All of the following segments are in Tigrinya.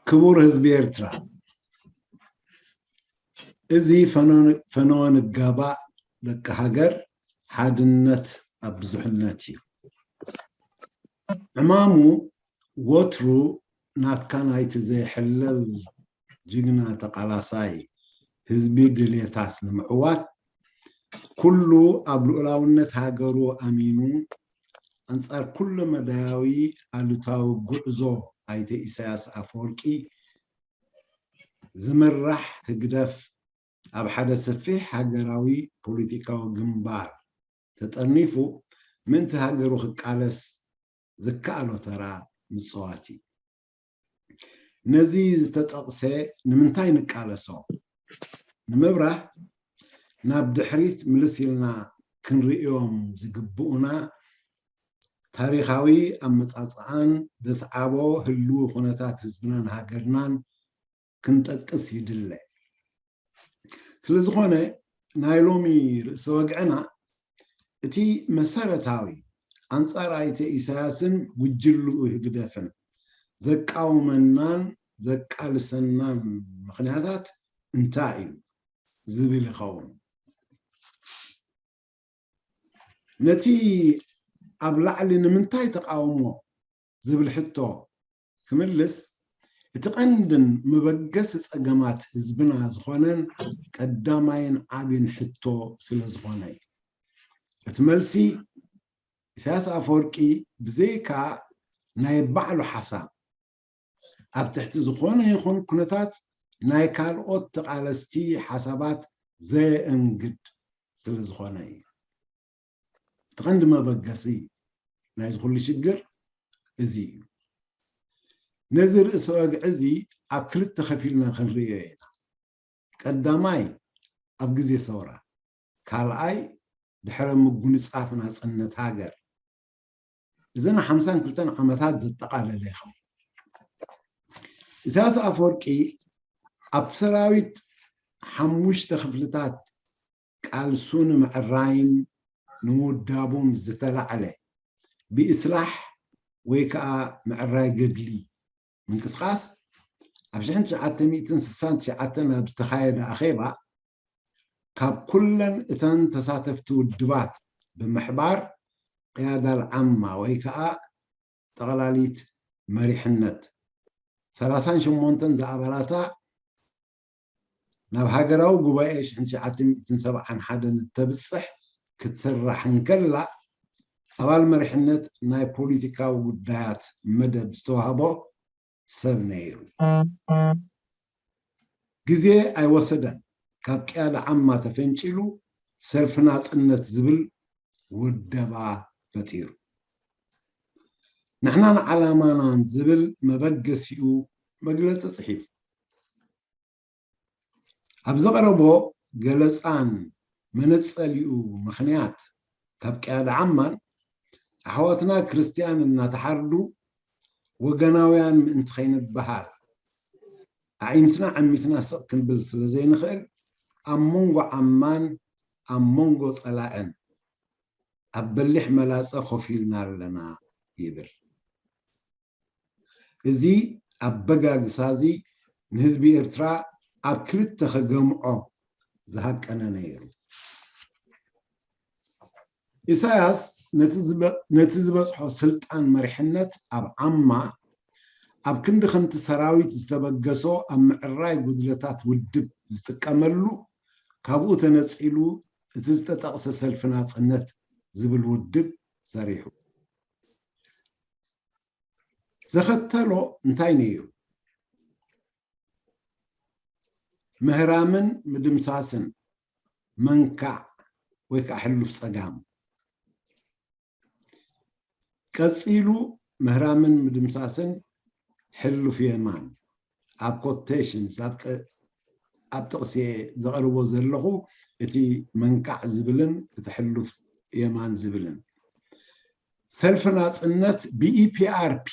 ክቡር ህዝቢ ኤርትራ፣ እዚ ፈነወ ንጋባእ ደቂ ሃገር፣ ሓድነት ኣብ ብዙሕነት እዩ። ዕማሙ ወትሩ ናትካ ናይቲ ዘይሕለል ጅግና ተቓላሳይ ህዝቢ ድልየታት ንምዕዋት፣ ኩሉ ኣብ ልኡላውነት ሃገሩ ኣሚኑ ኣንጻር ኩለ መዳያዊ ኣሉታዊ ጉዕዞ ኣይተ ኢሳያስ ኣፈወርቂ ዝምራሕ ህግደፍ ኣብ ሓደ ሰፊሕ ሃገራዊ ፖለቲካዊ ግንባር ተጠርኒፉ ምእንቲ ሃገሩ ክቃለስ ዝከኣሎ ተራ ምጽዋት እዩ። ነዚ ዝተጠቕሰ ንምንታይ ንቃለሶ ንምብራህ ናብ ድሕሪት ምልስ ኢልና ክንርእዮም ዝግብኡና ታሪኻዊ ኣመጻጽኣን ዘስዓቦ ህልዊ ኩነታት ህዝብናን ሃገርናን ክንጠቅስ ይድለ። ስለዝኾነ ናይ ሎሚ ርእሰ ወግዕና እቲ መሰረታዊ ኣንጻር ኣይተ ኢሳያስን ጉጅልኡ ህግደፍን ዘቃውመናን ዘቃልሰናን ምኽንያታት እንታይ እዩ ዝብል ይኸውን። ነቲ ኣብ ላዕሊ ንምንታይ ተቃውሞ ዝብል ሕቶ ክምልስ፣ እቲ ቀንድን መበገሲ ጸገማት ህዝብና ዝኾነን ቀዳማይን ዓቢን ሕቶ ስለ ዝኾነ እዩ። እቲ መልሲ፣ ኢሳያስ ኣፈወርቂ ብዘይካ ናይ ባዕሉ ሓሳብ፣ ኣብ ትሕቲ ዝኾነ ይኹን ኩነታት ናይ ካልኦት ተቓለስቲ ሓሳባት ዘየእንግድ ስለ ዝኾነ እዩ። እቲ ቀንዲ መበገሲ ናይዚ ኩሉ ሽግር እዚ እዩ። ነዚ ርእሰ ወግዒ እዚ ኣብ ክልተ ከፊልና ክንርእዮ ኢና። ቀዳማይ ኣብ ግዜ ሰውራ፣ ካልኣይ ድሕረ ምጉንጻፍ ናጽነት ሃገር። እዘን ሓምሳን ክልተን ዓመታት ዘጠቓለለ ይኸውን። ኢሳያስ ኣፈወርቂ ኣብቲ ሰራዊት ሓሙሽተ ክፍልታት ቃልሱ ንምዕራይን ንምውዳቡን ዝተላዕለ ብኢስላሕ ወይ ከዓ ምዕራይ ገድሊ ምንቅስቃስ ኣብ ሽሕን ትሽዓተ ሚእትን ስሳን ትሽዓተን ኣብ ዝተኻየደ ኣኼባ ካብ ኩለን እተን ተሳተፍቲ ውድባት ብምሕባር ቅያዳ ልዓማ ወይ ከዓ ጠቕላሊት መሪሕነት ሰላሳን ሸሞንተን ዝኣባላታ ናብ ሃገራዊ ጉባኤ ሽሕን ትሽዓተ ሚእትን ሰብዓን ሓደን እተብጽሕ ክትስራሕ እንከላ ኣባል መሪሕነት ናይ ፖለቲካዊ ጉዳያት መደብ ዝተዋህቦ ሰብ ነይሩ። ግዜ ኣይወሰደን፣ ካብ ቅያዳ ዓማ ተፈንጪሉ ሰልፊ ናጽነት ዝብል ውደባ ፈጢሩ። ንሕናን ዓላማናን ዝብል መበገሲኡ መግለጺ ጽሒፉ። ኣብ ዘቕረቦ ገለጻን መነጸሊኡ ምኽንያት ካብ ቅያዳ ዓማን ኣሕዋትና ክርስትያን እናተሓርዱ ወገናውያን ምእንቲ ከይንበሃል ኣዒንትና ዓሚትና ስቕ ክንብል ስለ ዘይንኽእል ኣብ መንጎ ዓማን ኣብ መንጎ ጸላእን ኣብ በሊሕ መላጸ ኮፍ ኢልና ኣለና ይብል። እዚ ኣበጋግሳ እዚ ንህዝቢ ኤርትራ ኣብ ክልተ ከገምዖ ዝሃቀነ ነይሩ። ኢሳያስ ነቲ ዝበ- ነቲ ዝበጽሖ ስልጣን መሪሕነት ኣብ ዓማ ኣብ ክንዲ ከምቲ ሰራዊት ዝተበገሶ ኣብ ምዕራይ ጉድለታት ውድብ ዝጥቀመሉ ካብኡ ተነጺሉ እቲ ዝተጠቕሰ ሰልፊ ናጽነት ዝብል ውድብ ሰሪሑ። ዘኸተሎ እንታይ ነይሩ? ምህራምን ምድምሳስን መንካዕ ወይ ከዓ ሕሉፍ ጸጋም። ቀጺሉ ምህራምን ምድምሳስን ሕሉፍ የማን ኣብ ኮቴሽንስ ኣብ ጥቕሲ ዘቕርቦ ዘለኹ እቲ መንካዕ ዝብልን እቲ ሕሉፍ የማን ዝብልን ሰልፊ ናጽነት ብኢፒኣርፒ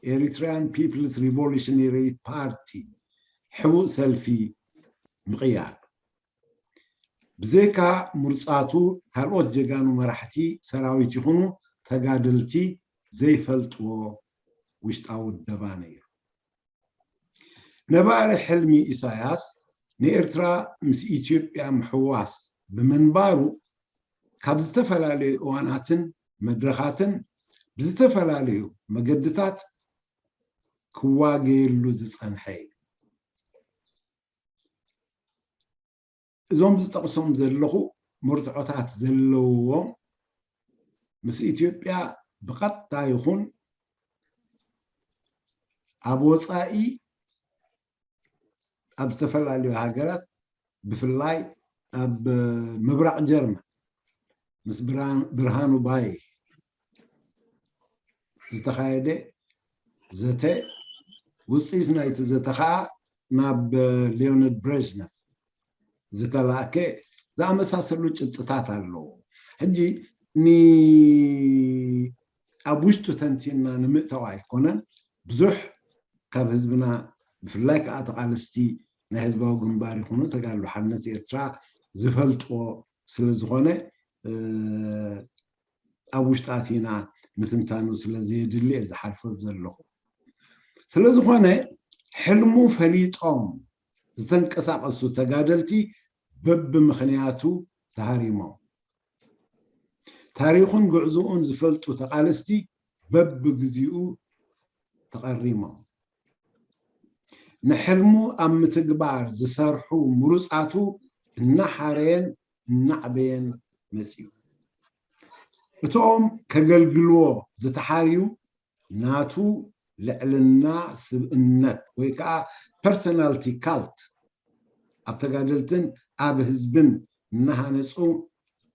ኤሪትሪያን ፒፕልስ ሪቮሉሽነሪ ፓርቲ ሕቡእ ሰልፊ ምቕያር ብዘይካ ምሩጻቱ ካልኦት ጀጋኑ መራሕቲ ሰራዊት ይኹኑ ተጋደልቲ ዘይፈልጥዎ ውሽጣዊ ውደባ ነይሩ። ነባሪ ሕልሚ ኢሳያስ ንኤርትራ ምስ ኢትዮጵያ ምሕዋስ ብምንባሩ፣ ካብ ዝተፈላለዩ እዋናትን መድረኻትን ብዝተፈላለዩ መገድታት ክዋገየሉ ዝጸንሐ እዩ። እዞም ዝጠቕሶም ዘለኹ መርትዖታት ዘለውዎም፣ ምስ ኢትዮጵያ ብቐጥታ ይኹን ኣብ ወጻኢ፣ ኣብ ዝተፈላለዩ ሃገራት፣ ብፍላይ ኣብ ምብራቕ ጀርመን ምስ ብርሃን-፣ ብርሃኑ ባይ ዝተኻየደ ዘተ፣ ውጽኢት ናይቲ ዘተ ኸኣ ናብ ሊዮኒድ ብሬዝነቭ ዝተላእከ ዝኣመሳሰሉ ጭብጥታት ኣለዎ። ሕጂ ን-፣ ኣብ ውሽጡ ተንቲንና ንምእታው ኣይኮነን። ብዙሕ ካብ ህዝብና፣ ብፍላይ ከኣ ተቓለስቲ ናይ ህዝባዊ ግንባር ይኹኑ ተጋድሎ ሓርነት ኤርትራ ዝፈልጥዎ ስለ ዝኾነ፣ እ፣ ኣብ ውሽጢ ኣቲና ምትንታኑ ስለ ዘየድሊ እየ ዝሓልፎ ዘለኹ። ስለ ዝኾነ፣ ሕልሙ ፈሊጦም ዝተንቀሳቐሱ ተጋደልቲ በብምኽንያቱ ተሃሪሞም። ታሪኹን ጉዕዞኡን ዝፈልጡ ተቓለስቲ በብግዚኡ ተቐሪሞም። ንሕልሙ ኣብ ምትግባር ዝሰርሑ ምሩጻቱ እናሓረየን እናዕበየን መጺኡ። እቶም ከገልግልዎ ዝተሓርዩ ናቱ ልዕልና ስብእነት ወይ ከዓ ፐርሰናልቲ ካልት ኣብ ተጋደልትን ኣብ ህዝብን እናሃነጹ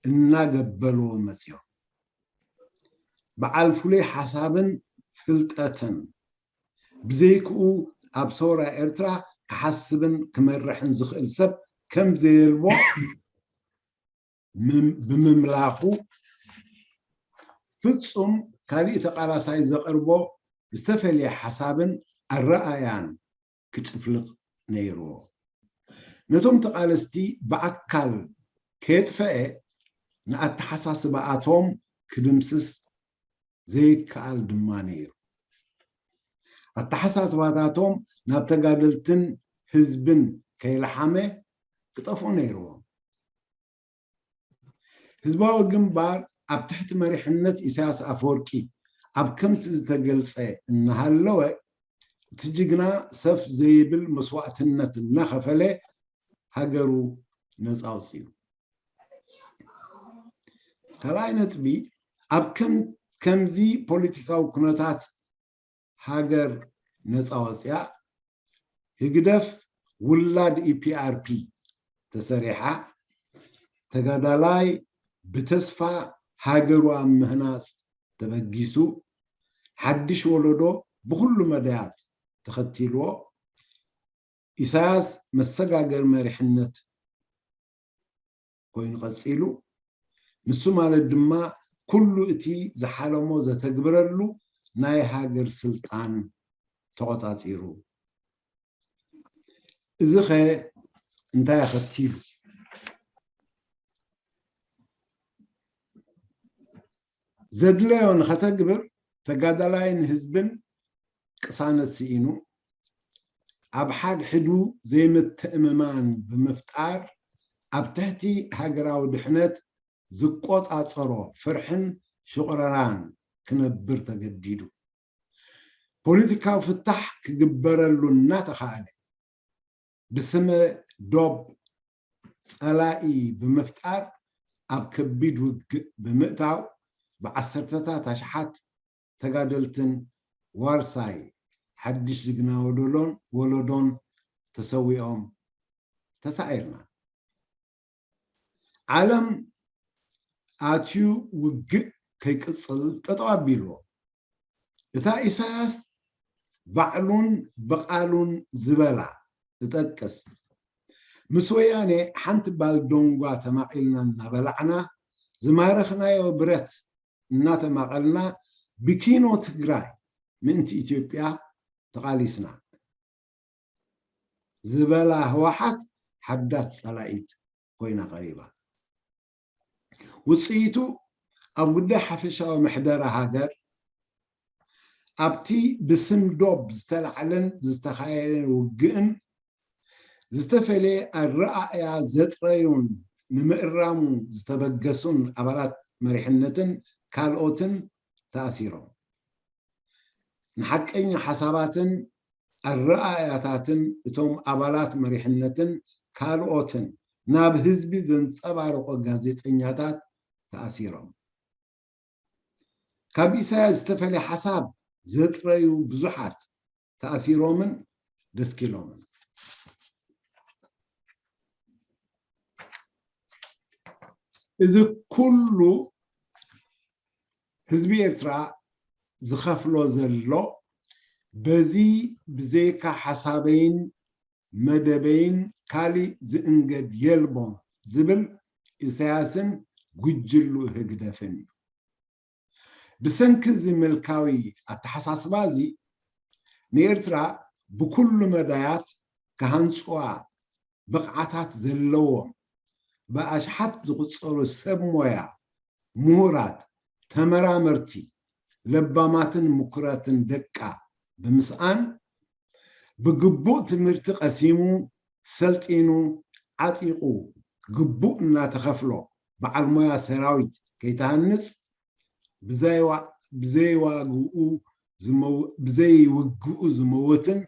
እናገበልዎ መጺኦም። በዓል ፍሉይ ሓሳብን ፍልጠትን ብዘይክኡ ኣብ ሰውራ ኤርትራ ክሓስብን ክመርሕን ዝኽእል ሰብ ከም ዘየልቦ ምም-፣ ብምምላኹ፣ ፍጹም ካሊእ ተቓላሳይ ዘቕርቦ ዝተፈልየ ሓሳብን ኣረኣያን ክጭፍልቕ ነይርዎ። ነቶም ተቓለስቲ ብኣካል ከየጥፈአ፣ ንኣተሓሳስባኣቶም ክድምስስ ዘይከኣል ድማ ነይሩ። ኣተሓሳስባታቶም ናብ ተጋደልትን ህዝብን ከይለሓመ ክጠፍኡ ነይርዎም። ህዝባዊ ግንባር ኣብ ትሕቲ መሪሕነት ኢሳያስ ኣፈወርቂ ኣብ ከምቲ ዝተገልጸ እናሃለወ፣ እቲ ጅግና ሰፍ ዘይብል መስዋእትነት እናኸፈለ ሃገሩ ነጻ ኣውጺኡ። ካልኣይ ነጥቢ፣ ኣብ ከም-፣ ከምዚ ፖለቲካዊ ኩነታት ሃገር ነጻ ወጽያ፣ ህግደፍ ውላድ ኢ ፒ ኣር ፒ ተሰሪሓ፣ ተጋዳላይ ብተስፋ ሃገሩ ኣብ ምህናጽ ተበጊሱ፣ ሓድሽ ወለዶ ብኹሉ መዳያት ተኸቲልዎ፣ ኢሳያስ መሰጋገሪ መሪሕነት ኮይኑ ቀጺሉ። ንሱ ማለት ድማ ኩሉ እቲ ዝሓለሞ ዘተግብረሉ ናይ ሃገር ስልጣን ተቖጻጺሩ። እዚ ኸ እንታይ ኣኸቲሉ? ዘድለዮ ንኸተግብር ተጋዳላይን ህዝብን ቅሳነት ስኢኑ፣ ኣብ ሓድሕዱ ዘይምትእምማን ብምፍጣር፣ ኣብ ትሕቲ ሃገራዊ ድሕነት ዝቆጻጸሮ ፍርሕን ሽቑረራን ክነብር ተገዲዱ። ፖለቲካዊ ፍታሕ ክግበረሉ እናተኻእለ፣ ብስመ ዶብ ጸላኢ ብምፍጣር፣ ኣብ ከቢድ ውግእ ብምእታው፣ ብዓሰርተታት ኣሽሓት ተጋደልትን ዋርሳይ ሓድሽ ጅግና ወደሎን፣ ወለዶን ተሰዊኦም ተሳዒርና። ዓለም ኣትዩ ውግእ ከይቅጽል ጠጠው ኣቢልዎ። እታ ኢሳያስ ባዕሉን ብቓሉን ዝበላ፣ እጠቅስ፣ ምስ ወያኔ ሓንቲ ባልዶንጓ ተማቒልና እናበላዕና፣ ዝማረኽናዮ ብረት እናተማቐልና፣ ብኪኖ ትግራይ ምእንቲ ኢትዮጵያ ተቓሊስና ዝበላ ህወሓት ሓዳስ ጸላኢት ኮይና ቀሪባ። ውጽኢቱ ኣብ ጉዳይ ሓፈሻዊ ምሕደራ ሃገር፣ ኣብቲ ብስም ዶብ ዝተላዕለን ዝተኻየደን ውግእን ዝተፈለየ ኣረኣእያ ዘጥረዩን ንምእራሙ ዝተበገሱን ኣባላት መሪሕነትን ካልኦትን ተኣሲሮም። ንሓቀኛ ሓሳባትን ኣረኣእያታትን እቶም ኣባላት መሪሕነትን ካልኦትን ናብ ህዝቢ ዘንጸባርቑ ጋዜጠኛታት ተኣሲሮም። ካብ ኢሳያስ ዝተፈለየ ሓሳብ ዘጥረዩ ብዙሓት ተኣሲሮምን ደስኪሎምን። እዚ ኩሉ ህዝቢ ኤርትራ ዝኸፍሎ ዘሎ በዚ ብዘይካ ሓሳበይን መደበይን ካሊእ ዝእንገድ የልቦን ዝብል ኢሳያስን ጉጅሉ ህግደፍን እዩ። ብሰንኪ እዚ ምልካዊ ኣተሓሳስባ እዚ ንኤርትራ ብኩሉ መዳያት ክሃንጽዋ ብቕዓታት ዘለዎም ብኣሽሓት ዝቑጸሩ ሰብ ሞያ፣ ምሁራት፣ ተመራመርቲ፣ ለባማትን ምኩራትን ደቃ ብምስኣን ብግቡእ ትምህርቲ ቀሲሙ ሰልጢኑ ዓጢቑ ግቡእ እናተኸፍሎ በዓል ሞያ ሰራዊት ከይትሃንጽ ብዘይዋ- ብዘይዋግኡ ዝመው- ብዘይውግኡ ዝመውትን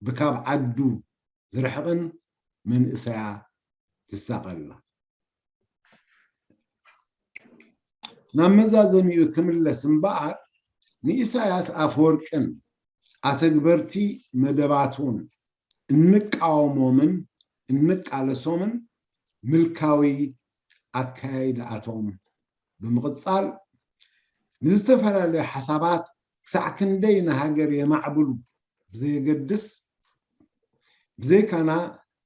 ብካብ ዓዱ ዝርሕቕን መንእሰያ ትሳቐላ። ናብ መዛዘሚኡ ክምለስ እምበኣር ንኢሳያስ ኣፈወርቅን ኣተግበርቲ መደባቱን እንቃወሞምን እንቃለሶምን ምልካዊ ኣካያይዳኣቶም ብምቕጻል ንዝተፈላለዩ ሓሳባት ክሳዕ ክንደይ ንሃገር የማዕብሉ ብዘየገድስ ብዘይካና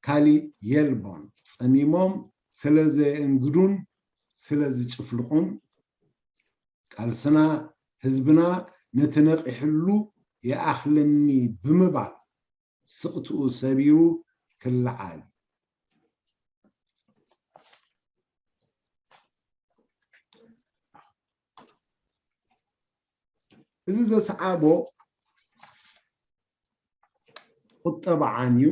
ካሊእ የልቦን። ጸሚሞም ስለ ዘየእንግዱን ስለ ዝጭፍልቑን ቃልስና ህዝብና ነቲ ነቒሕሉ ይኣኽለኒ ብምባል ስቕትኡ ሰቢሩ ክለዓል። እዚ ዘስዓቦ ቁጠባ ዓንዩ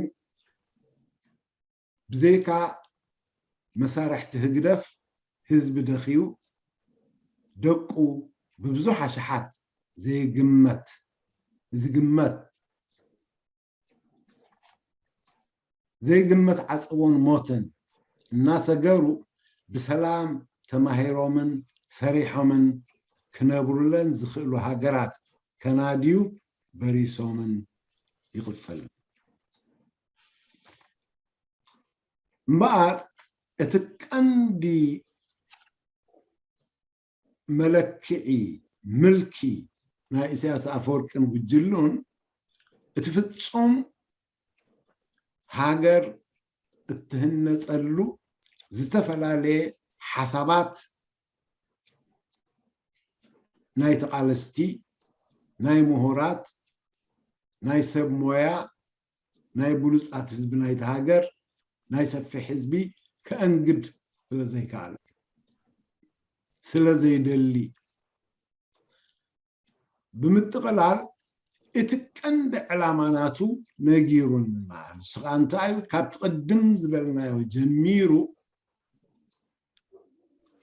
ብዘይካ መሳርሕቲ ህግደፍ ህዝቢ ደኽዩ ደቁ ብብዙሕ ኣሽሓት ዘይግመት ዝግመት ዘይግመት ዓጸቦን ሞትን እናሰገሩ ብሰላም ተማሂሮምን ሰሪሖምን ክነብሩለን ዝኽእሉ ሃገራት ከናድዩ በሪሶምን ይቕጽል። እምበኣር እቲ ቀንዲ መለክዒ ምልኪ ናይ ኢሳያስ ኣፈወርቅን ጉጅሉን እቲ ፍጹም ሃገር እትህነጸሉ ዝተፈላለየ ሓሳባት ናይ ተቓለስቲ፣ ናይ ምሁራት፣ ናይ ሰብ ሞያ፣ ናይ ብሉጻት ህዝቢ ናይቲ ሃገር፣ ናይ ሰፊሕ ህዝቢ ከእንግድ ስለ ዘይከኣለ፣ ስለ ዘይደሊ፣ ብምጥቕላል እቲ ቀንዲ ዕላማ ናቱ ነጊሩና። ንሱ ኸኣ እንታይ እዩ? ካብቲ ቅድም ዝበልናዮ ጀሚሩ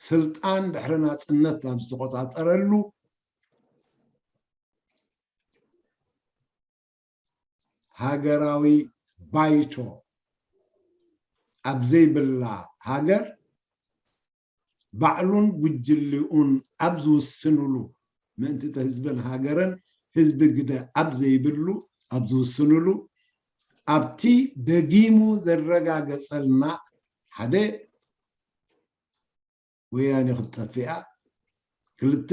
ስልጣን ድሕሪ ናጽነት ናብ ዝተቖጻጸረሉ ሃገራዊ ባይቶ ኣብ ዘይብላ ሃገር ባዕሉን ጉጅሊኡን ኣብ ዝውስንሉ፣ ምእንቲ እቲ ህዝብን ሃገርን ህዝቢ ግደ ኣብ ዘይብሉ ኣብ ዝውስንሉ፣ ኣብቲ ደጊሙ ዘረጋገጸልና፣ ሓደ፣ ወያኔ ክትጠፍእ እያ፣ ክልተ፣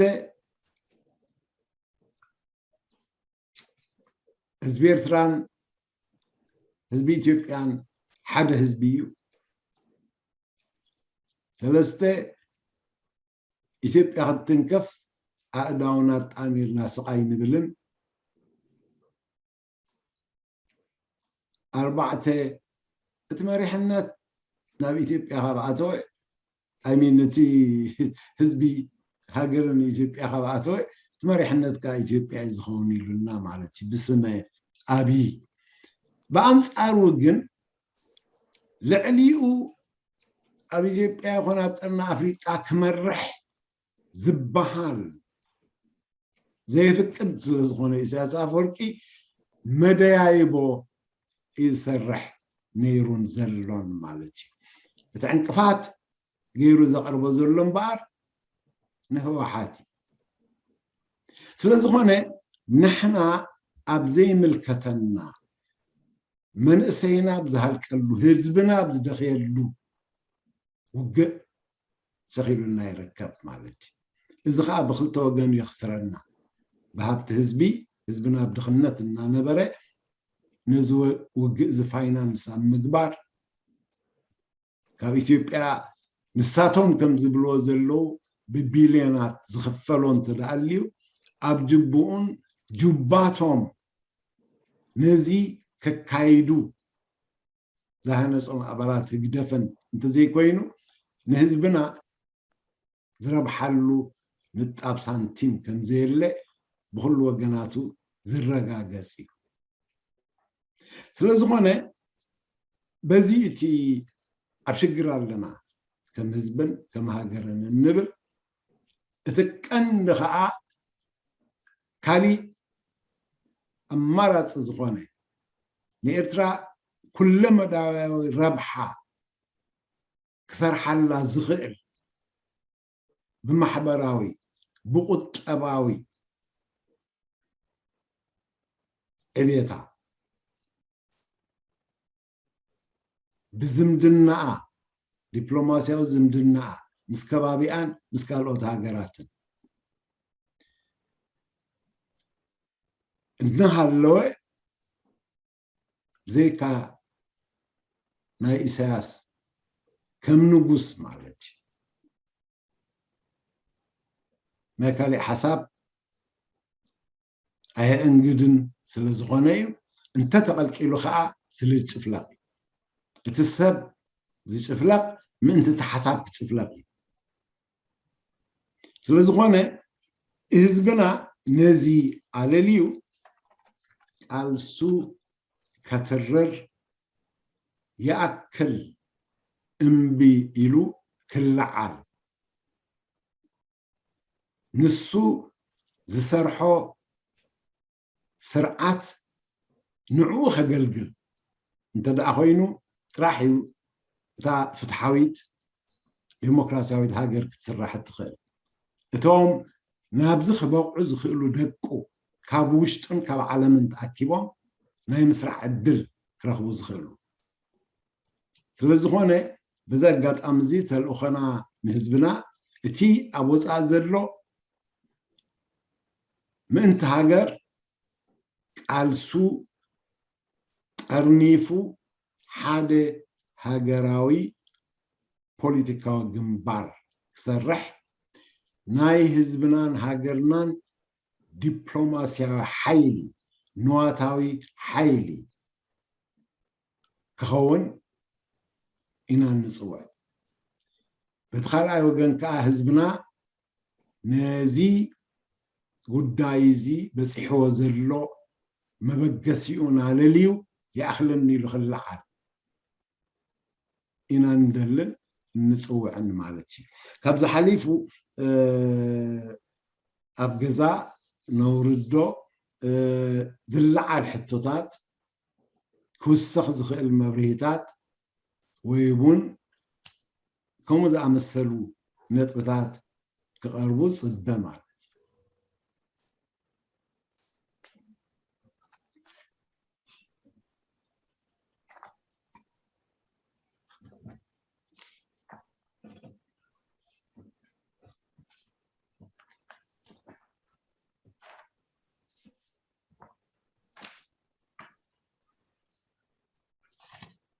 ህዝቢ ኤርትራን ህዝቢ ኢትዮጵያን ሓደ ህዝቢ እዩ። ሰለስተ፣ ኢትዮጵያ ክትትንከፍ ኣእዳውና ኣጣሚርና ስቕ ኣይንብልን። ኣርባዕተ፣ እቲ መሪሕነት ናብ ኢትዮጵያ ካብ ኣተወ፣ ኣይ ሚን፣ እቲ ህዝቢ ሃገርን ኢትዮጵያ ካብ ኣተወ፣ እቲ መሪሕነት ከዓ ኢትዮጵያ እዩ ዝኸውን ኢሉና ማለት እዩ ብስመ ኣብይ። ብኣንፃሩ ግን ልዕሊኡ ኣብ ኢትዮጵያ ይኹን ኣብ ቀርኒ ኣፍሪቃ ክመርሕ ዝበሃል ዘየፍቅድ ስለ ዝኾነ ኢሳያስ ኣፈወርቂ መደያይቦ ይሰርሕ ነይሩን ዘሎን ማለት እዩ። እቲ ዕንቅፋት ገይሩ ዘቕርቦ ዘሎ እምበኣር ንህወሓት እዩ። ስለ ዝኾነ ንሕና ኣብ ዘይምልከተና መንእሰይና ኣብ ዝሃልቀሉ ህዝብና ኣብ ዝደኽየሉ ውግእ ሸኺሉና ይርከብ ማለት እዩ። እዚ ከዓ ብክልተ ወገን የኽስረና። ብሃብቲ ህዝቢ ህዝብና ኣብ ድኽነት እናነበረ ነዚ ውግእ እዚ ፋይናንስ ኣብ ምግባር ካብ ኢትዮጵያ ንሳቶም ከም ዝብልዎ ዘለዉ ብቢልዮናት ዝኽፈሎ እንተደኣ ኣልዩ ኣብ ጅቡኡን ጁባቶም ነዚ ከካይዱ ዝሃነፆም ኣባላት ህግደፍን እንተዘይኮይኑ ንህዝብና ዝረብሓሉ ንጣብ ሳንቲም ከምዘየለ ብኩሉ ወገናቱ ዝረጋገፅ እዩ። ስለዝኾነ በዚ እቲ ኣብ ሽግር ኣለና ከም ህዝብን ከም ሃገርን እንብል እቲ ቀንዲ ከዓ ካሊእ ኣማራፂ ዝኾነ ንኤርትራ ኩለመዳያዊ ረብሓ ክሰርሓላ ዝኽእል ብማሕበራዊ ብቁጠባዊ ዕቤታ ብዝምድናኣ ዲፕሎማስያዊ ዝምድናኣ ምስ ከባቢኣን ምስ ካልኦት ሃገራትን እናሃለወ ብዘይካ ናይ ኢሳያስ ከም ንጉስ ማለት እዩ ናይ ካሊእ ሓሳብ ኣየእንግድን ስለ ዝኾነ እዩ። እንተተቐልቂሉ ከዓ ስለ ዝጭፍለቕ እዩ። እቲ ሰብ ዝጭፍለቕ ምእንቲ እቲ ሓሳብ ክጭፍለቕ እዩ። ስለዝኾነ ህዝብና ነዚ ኣለልዩ ቃልሱ ከትርር ይኣክል እምቢ ኢሉ ክለዓል ንሱ ዝሰርሖ ስርዓት ንዕኡ ከገልግል እንተ ደኣ ኮይኑ ጥራሕ እዩ እታ ፍትሓዊት ዴሞክራሲያዊት ሃገር ክትስራሕ እትኽእል። እቶም ናብዚ ክበቕዑ ዝኽእሉ ደቁ ካብ ውሽጥን ካብ ዓለምን ተኣኪቦም ናይ ምስራሕ ዕድል ክረኽቡ ዝኽእሉ። ስለዝኾነ በዚ ኣጋጣሚ እዚ ተልእኾና ንህዝብና እቲ ኣብ ወፃኢ ዘሎ ምእንቲ ሃገር ቃልሱ ጠርኒፉ ሓደ ሃገራዊ ፖለቲካዊ ግንባር ክሰርሕ ናይ ህዝብናን ሃገርናን ዲፕሎማስያዊ ሓይሊ ንዋታዊ ሓይሊ ክኸውን ኢና እንፅውዕ። በቲ ካልኣይ ወገን ከዓ ህዝብና ነዚ ጉዳይ እዚ በፂሕዎ ዘሎ መበገሲኡ ናለልዩ ይኣኽለኒ ኢሉ ክለዓል ኢና እንደልን እንፅውዕን ማለት እዩ። ካብዚ ሓሊፉ ኣብ ገዛ ነውርዶ ዝለዓል ሕቶታት ክውሰኽ ዝኽእል መብርሂታት ወይ እውን ከምኡ ዝኣመሰሉ ነጥብታት ክቐርቡ ጽበ ማለት እዩ።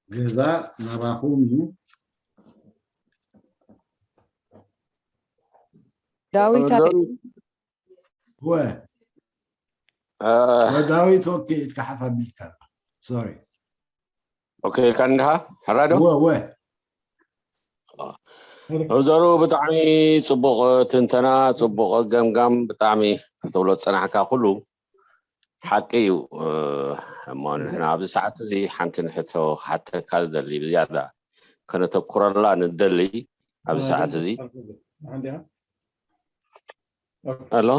ገዛ ናባኹም እዩ። ዳዊት ዶሩ ወ አ፣ ወ ዳዊት ኦኬ ኢድካ ሓፍ ኣቢልካ ኣሎ። ሶሪ ኦኬ ኢልካ እንዲኻ ሕራዶ ወ ወ ዶሩ ብጣዕሚ ጽቡቕ ትንተና፣ ጽቡቕ ገምጋም፣ ብጣዕሚ ክትብሎ ዝጸናሕካ ኩሉ ሓቂ እዩ። እሞ ንሕና ኣብዚ ሰዓት እዚ ሓንቲ ንሕቶ ክሓተካ ዝደሊ፣ ብዝያዳ ከነተኩረላ ንደሊ ኣብዚ ሰዓት እዚ ኣሎ።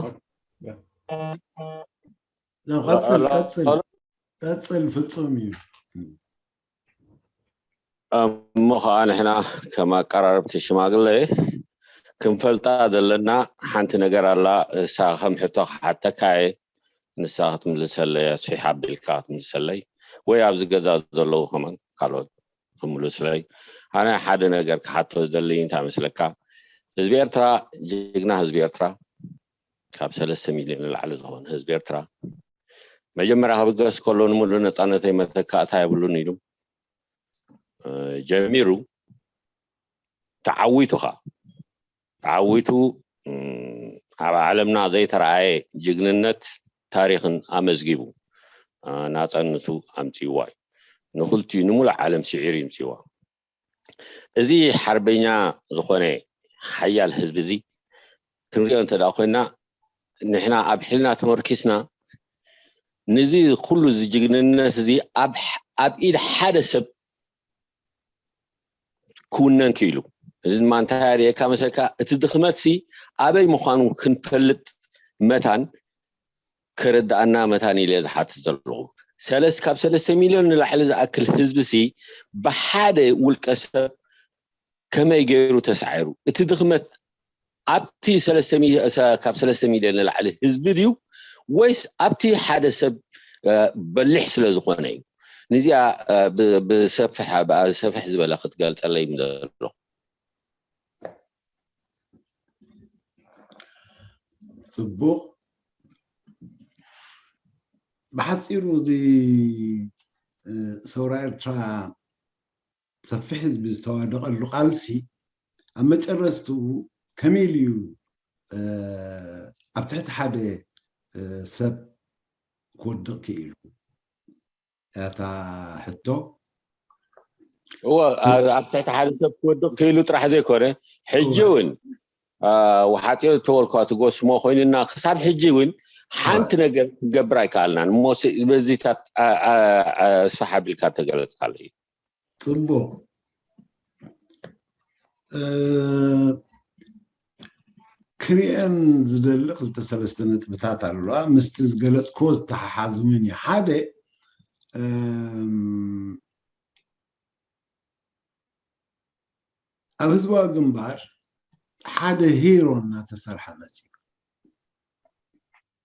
ቀፅል ቀፅል ፍፁም እዩ። እሞ ከዓ ንሕና ከም ኣቀራረብቲ ሽማግለ ክንፈልጣ ዘለና ሓንቲ ነገር ኣላ። እሳ ከም ሕቶ ክሓተካ እየ፣ ንሳ ክትምልሰለይ ኣስፊሕ ኣቢልካ ክትምልሰለይ፣ ወይ ኣብዚ ገዛ ዘለዉ ከማን ካልኦት ክምልስለይ። ኣነ ሓደ ነገር ክሓቶ ዝደሊ እንታይ መስለካ? ህዝቢ ኤርትራ፣ ጅግና ህዝቢ ኤርትራ፣ ካብ ሰለስተ ሚልዮን ንላዕሊ ዝኾነ ህዝቢ ኤርትራ መጀመርያ ክብገስ ከሎ ንምሉእ ነፃነተይ መተካእታ የብሉን ኢሉ ጀሚሩ፣ ተዓዊቱ ኸዓ ተዓዊቱ ኣብ ዓለምና ዘይተረኣየ ጅግንነት ታሪኽን ኣመዝጊቡ ናፃነቱ ኣምፅዋ እዩ። ንክልቲኡ ንሙሉእ ዓለም ስዒሩ ይምፅዋ። እዚ ሓርበኛ ዝኾነ ሓያል ህዝቢ እዚ ክንሪኦ እንተ ደኣ ኮይና፣ ንሕና ኣብ ሕልና ተመርኪስና፣ ንዚ ኩሉ እዚ ጅግንነት እዚ ኣብ ኢድ ሓደ ሰብ ክውነን ክኢሉ። እዚ ድማ እንታይ የርእየካ መሰልካ? እቲ ድኽመትሲ ኣበይ ምዃኑ ክንፈልጥ መታን ከረድኣና መታን ኢለ ዝሓትት ዘለኹ። ሰለስ ካብ ሰለስተ ሚልዮን ንላዕሊ ዝኣክል ህዝቢ ሲ ብሓደ ውልቀ ሰብ ከመይ ገይሩ ተሳዒሩ? እቲ ድኽመት ኣብቲ ሰለስተ ሚልዮ- ሰ- ካብ ሰለስተ ሚልዮን ንላዕሊ ህዝቢ ድዩ ወይስ ኣብቲ ሓደ ሰብ እ፣ በሊሕ ስለ ዝኾነ እዩ? ንዚኣ እ፣ ብ- ብሰፍሕ ብ- ሰፍሕ ዝበለ ክትገልጸለይ ምደሎ። ፅቡቕ። ብሓፂሩ እዚ እ፣ ሰውራ ኤርትራ ሰፊሕ ህዝቢ ዝተዋደቐሉ ቃልሲ ኣብ መጨረስትኡ ከመይ ኢሉ እዩ እ፣ ኣብ ትሕቲ ሓደ እ፣ ሰብ ክወድቕ ክኢሉ? ያታ ሕቶ እወ ኣ- ኣብ ትሕቲ ሓደ ሰብ ክወድቕ ክኢሉ ጥራሕ ዘይኮነ፣ ሕጂ እውን እ፣ ወሓጢኦ ዝተበልኳ ትጎስሞ ኮይንና ክሳብ ሕጂ እውን ሓንቲ ነገር ክገብር ኣይከኣልናን። እሞ ስ- በዚታት ኣ- ኣ- ኣ- ስፋሕ ኣቢልካ ተገለጽካለይ። ፅቡቕ እ፣ ክሪአን ዝደሊ ክልተ ሰለስተ ነጥብታት ኣለዋ። ምስቲ ዝገለፅክዎ ዝተሓሓዝ እውን እዩ። ሓደ እም፣ ኣብ ህዝባዊ ግንባር ሓደ ሂሮ እናተሰርሐ መፂኡ።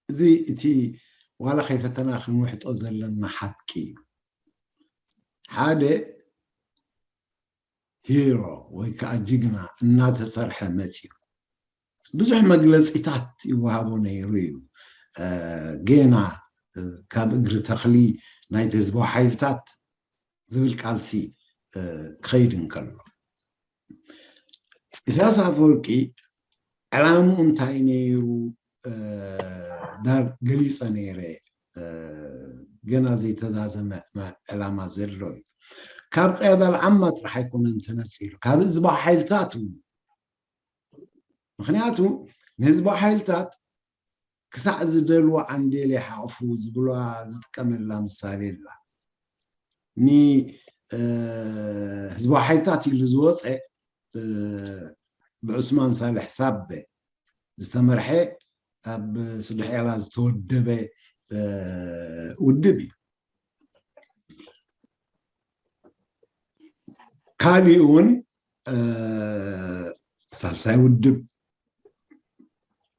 እዚ እቲ ዋላ ከይፈተና ክንውሕጦ ዘለና ሓቂ እዩ። ሓደ ሂሮ ወይ ከዓ ጅግና እናተሰርሐ መፂኡ። ብዙሕ መግለፂታት ይወሃቦ ነይሩ እዩ። እ፣ ጌና እ፣ ካብ እግሪ ተኽሊ ናይቲ ህዝባዊ ሓይልታት ዝብል ቃልሲ እ፣ ክኸይድ እንከሎ፣ ኢሳያስ ኣፈወርቂ ዕላምኡ እንታይ ነይሩ? እ፣ ዳር ገሊፀ ነይረ። እ፣ ገና ዘይተዛዘመ መ- ዕላማ ዘሎ እዩ። ካብ ቅያዳ ልዓማ ጥራሕ ኣይኮነን ተነፂሉ፣ ካብ ህዝባዊ ሓይልታት እውን። ምክንያቱ ንህዝባዊ ሓይልታት ክሳዕ ዝደልዎ ዓንዴል ይሓቕፉ ዝብሏ ዝጥቀመላ ምሳሌ ኣላ። ን እ፣ ህዝባዊ ሓይልታት ኢሉ ዝወፀ እ፣ ብዑስማን ሳልሕ ሳበ ዝተመርሐ ኣብ ስድሕ ኤላ ዝተወደበ እ፣ ውድብ እዩ። ካሊእ እውን እ፣ ሳልሳይ ውድብ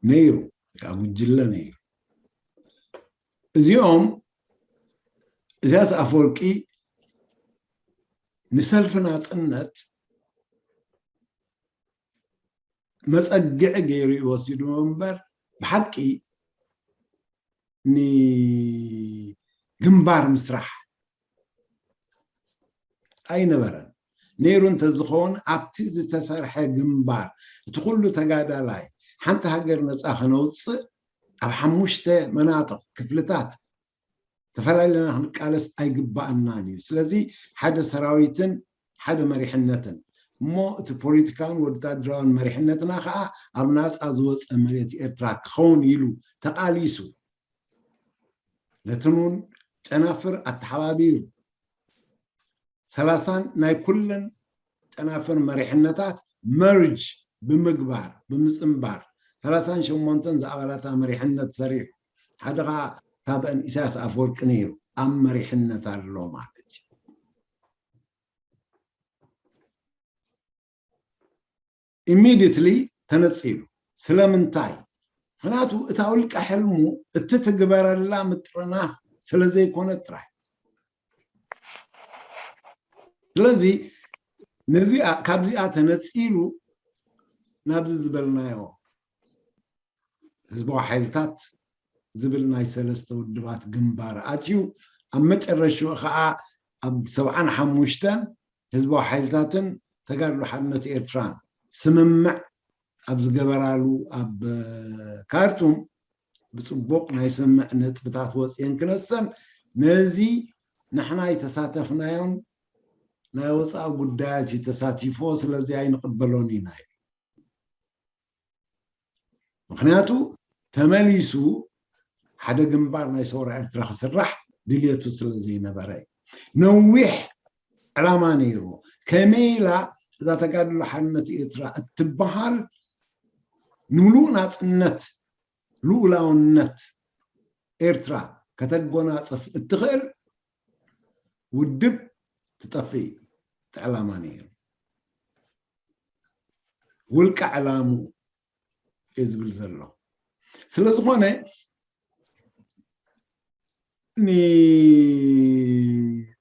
ነይሩ፣ ከዓ ጉጅለ ነይሩ። እዚኦም ኢሳያስ ኣፈወርቂ ንሰልፊ ናፅነት መፀግዒ ገይሩ እዩ ወሲድዎ እምበር ብሓቂ ንግንባር ምስራሕ ኣይነበረን። ነይሩ እንተዝኸውን ኣብቲ ዝተሰርሐ ግንባር እቲ ኩሉ ተጋዳላይ ሓንቲ ሃገር ነፃ ከነውፅእ ኣብ ሓሙሽተ መናጥቕ ክፍልታት ተፈላለና ክንቃለስ ኣይግባኣናን እዩ። ስለዚ ሓደ ሰራዊትን ሓደ መሪሕነትን እሞ እቲ ፖለቲካውን ወታደራውን መሪሕነትና ከዓ ኣብ ናፃ ዝወፀ መሬት ኤርትራ ክኸውን ኢሉ ተቃሊሱ። ነትኑን ጨናፍር ኣተሓባቢሩ ሰላሳን ናይ ኩለን ጨናፍር መሪሕነታት መርጅ ብምግባር ብምፅምባር ሰላሳን ሸሞንተን ዝኣባላታ መሪሕነት ሰሪሑ ሓደ ከዓ ካብአን ኢሳያስ ኣፈወርቂ ነይሩ ኣብ መሪሕነት ኣሎ ማለት እዩ። ኢሚድትሊ ተነፂሉ። ስለምንታይ? ምክንያቱ እታ ውልቀ ሕልሙ እትትግበረላ ምጥርናፍ ስለዘይኮነ ጥራይ። ስለዚ ነዚኣ ካብዚኣ ተነፂሉ ናብዚ ዝበልናዮ ህዝባዊ ሓይልታት ዝብል ናይ ሰለስተ ውድባት ግንባር ኣትዩ ኣብ መጨረሽኡ ከዓ ኣብ ሰብዓን ሓሙሽተን ህዝባዊ ሓይልታትን ተጋድሎ ሓርነት ኤርትራን ስምምዕ ኣብ ዝገበራሉ ኣብ ካርቱም ብፅቡቕ ናይ ስምምዕ ነጥብታት ወፅየን ክነሰን ነዚ ንሕና ኣይተሳተፍናዮን ናይ ወፃኢ ጉዳያት እዩ ተሳቲፎ ስለዚ ኣይንቕበሎን ኢና። ምክንያቱ ተመሊሱ ሓደ ግንባር ናይ ሰውራ ኤርትራ ክስራሕ ድልየቱ ስለ ዘይነበረ እዩ። ነዊሕ ዕላማ ነይሩ። ከመይ ኢላ እዛ ተጋድሎ ሓርነት ኤርትራ እትበሃል ንምሉእ ናፅነት ልኡላውነት ኤርትራ ከተጎናፅፍ እትኽእል ውድብ ትጠፍእ እዩ እቲ ዕላማ ነይሩ። ውልቀ ዕላሙ እዩ ዝብል ዘሎ። ስለ ዝኾነ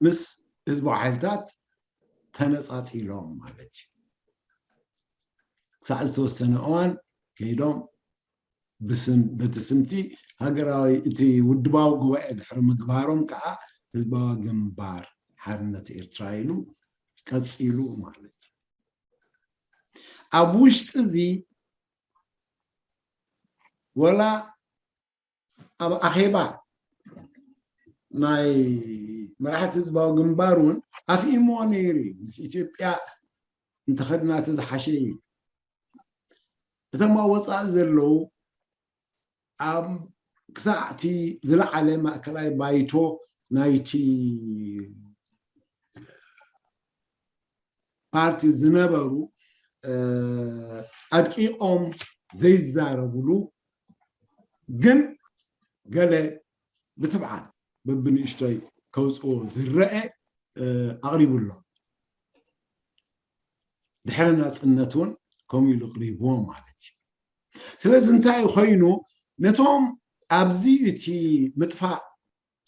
ምስ ህዝባዊ ሓይልታት ተነፃፂሎም ማለት እዩ። ክሳዕ ዝተወሰነ እዋን ከይዶም በቲ ስምቲ ሃገራዊ እቲ ውድባዊ ጉባኤ ድሕሪ ምግባሮም ከዓ ህዝባዊ ግንባር ሓርነት ኤርትራ ኢሉ ቀፂሉ ማለት እዩ። ኣብ ውሽጢ እዚ ወላ ኣብ ኣኼባ ናይ መራሕቲ ህዝባዊ ግንባር እውን ኣፍኢምዎ ነይሩ እዩ። ምስ ኢትዮጵያ እንተኸድና እቲ ዝሓሸ እዩ። እቶም ኣብ ወፃኢ ዘለዉ ኣብ ክሳዕ እቲ ዝለዓለ ማእከላይ ባይቶ ናይቲ ፓርቲ ዝነበሩ ኣድቂቖም ዘይዛረብሉ ግን ገለ ብትብዓት በብንእሽቶይ ከውፅዎ ዝረአ ኣቕሪቡ ኣሎ። ድሕሪ ናፅነት እውን ከምኡ ኢሉ ቅሪብዎ ማለት እዩ። ስለዚ እንታይ ኮይኑ ነቶም ኣብዚ እቲ ምጥፋእ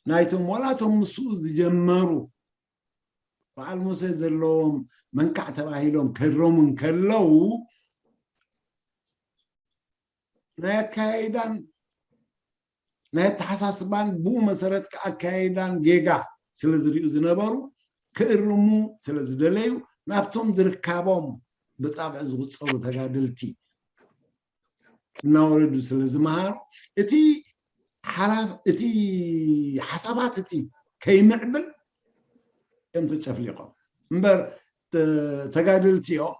ናይቶም ወላቶም ምስኡ ዝጀመሩ በዓል ሙሴ ዘለዎም መንካዕ ተባሂሎም ከሮሙ እንከለዉ ናይ ኣካያይዳን ናይ ኣተሓሳስባን ብኡ መሰረት ኣካያይዳን ጌጋ ስለ ዝሪኡ ዝነበሩ ክእርሙ ስለ ዝደለዩ ናብቶም ዝርካቦም ብፃብዕ ዝቁፀሩ ተጋደልቲ እናወረዱ ስለ ዝመሃሩ እቲ ሓላ- እቲ ሓሳባት እቲ ከይምዕብል እዮም ተጨፍሊቖም እምበር ተ- ተጋደልቲ እዮም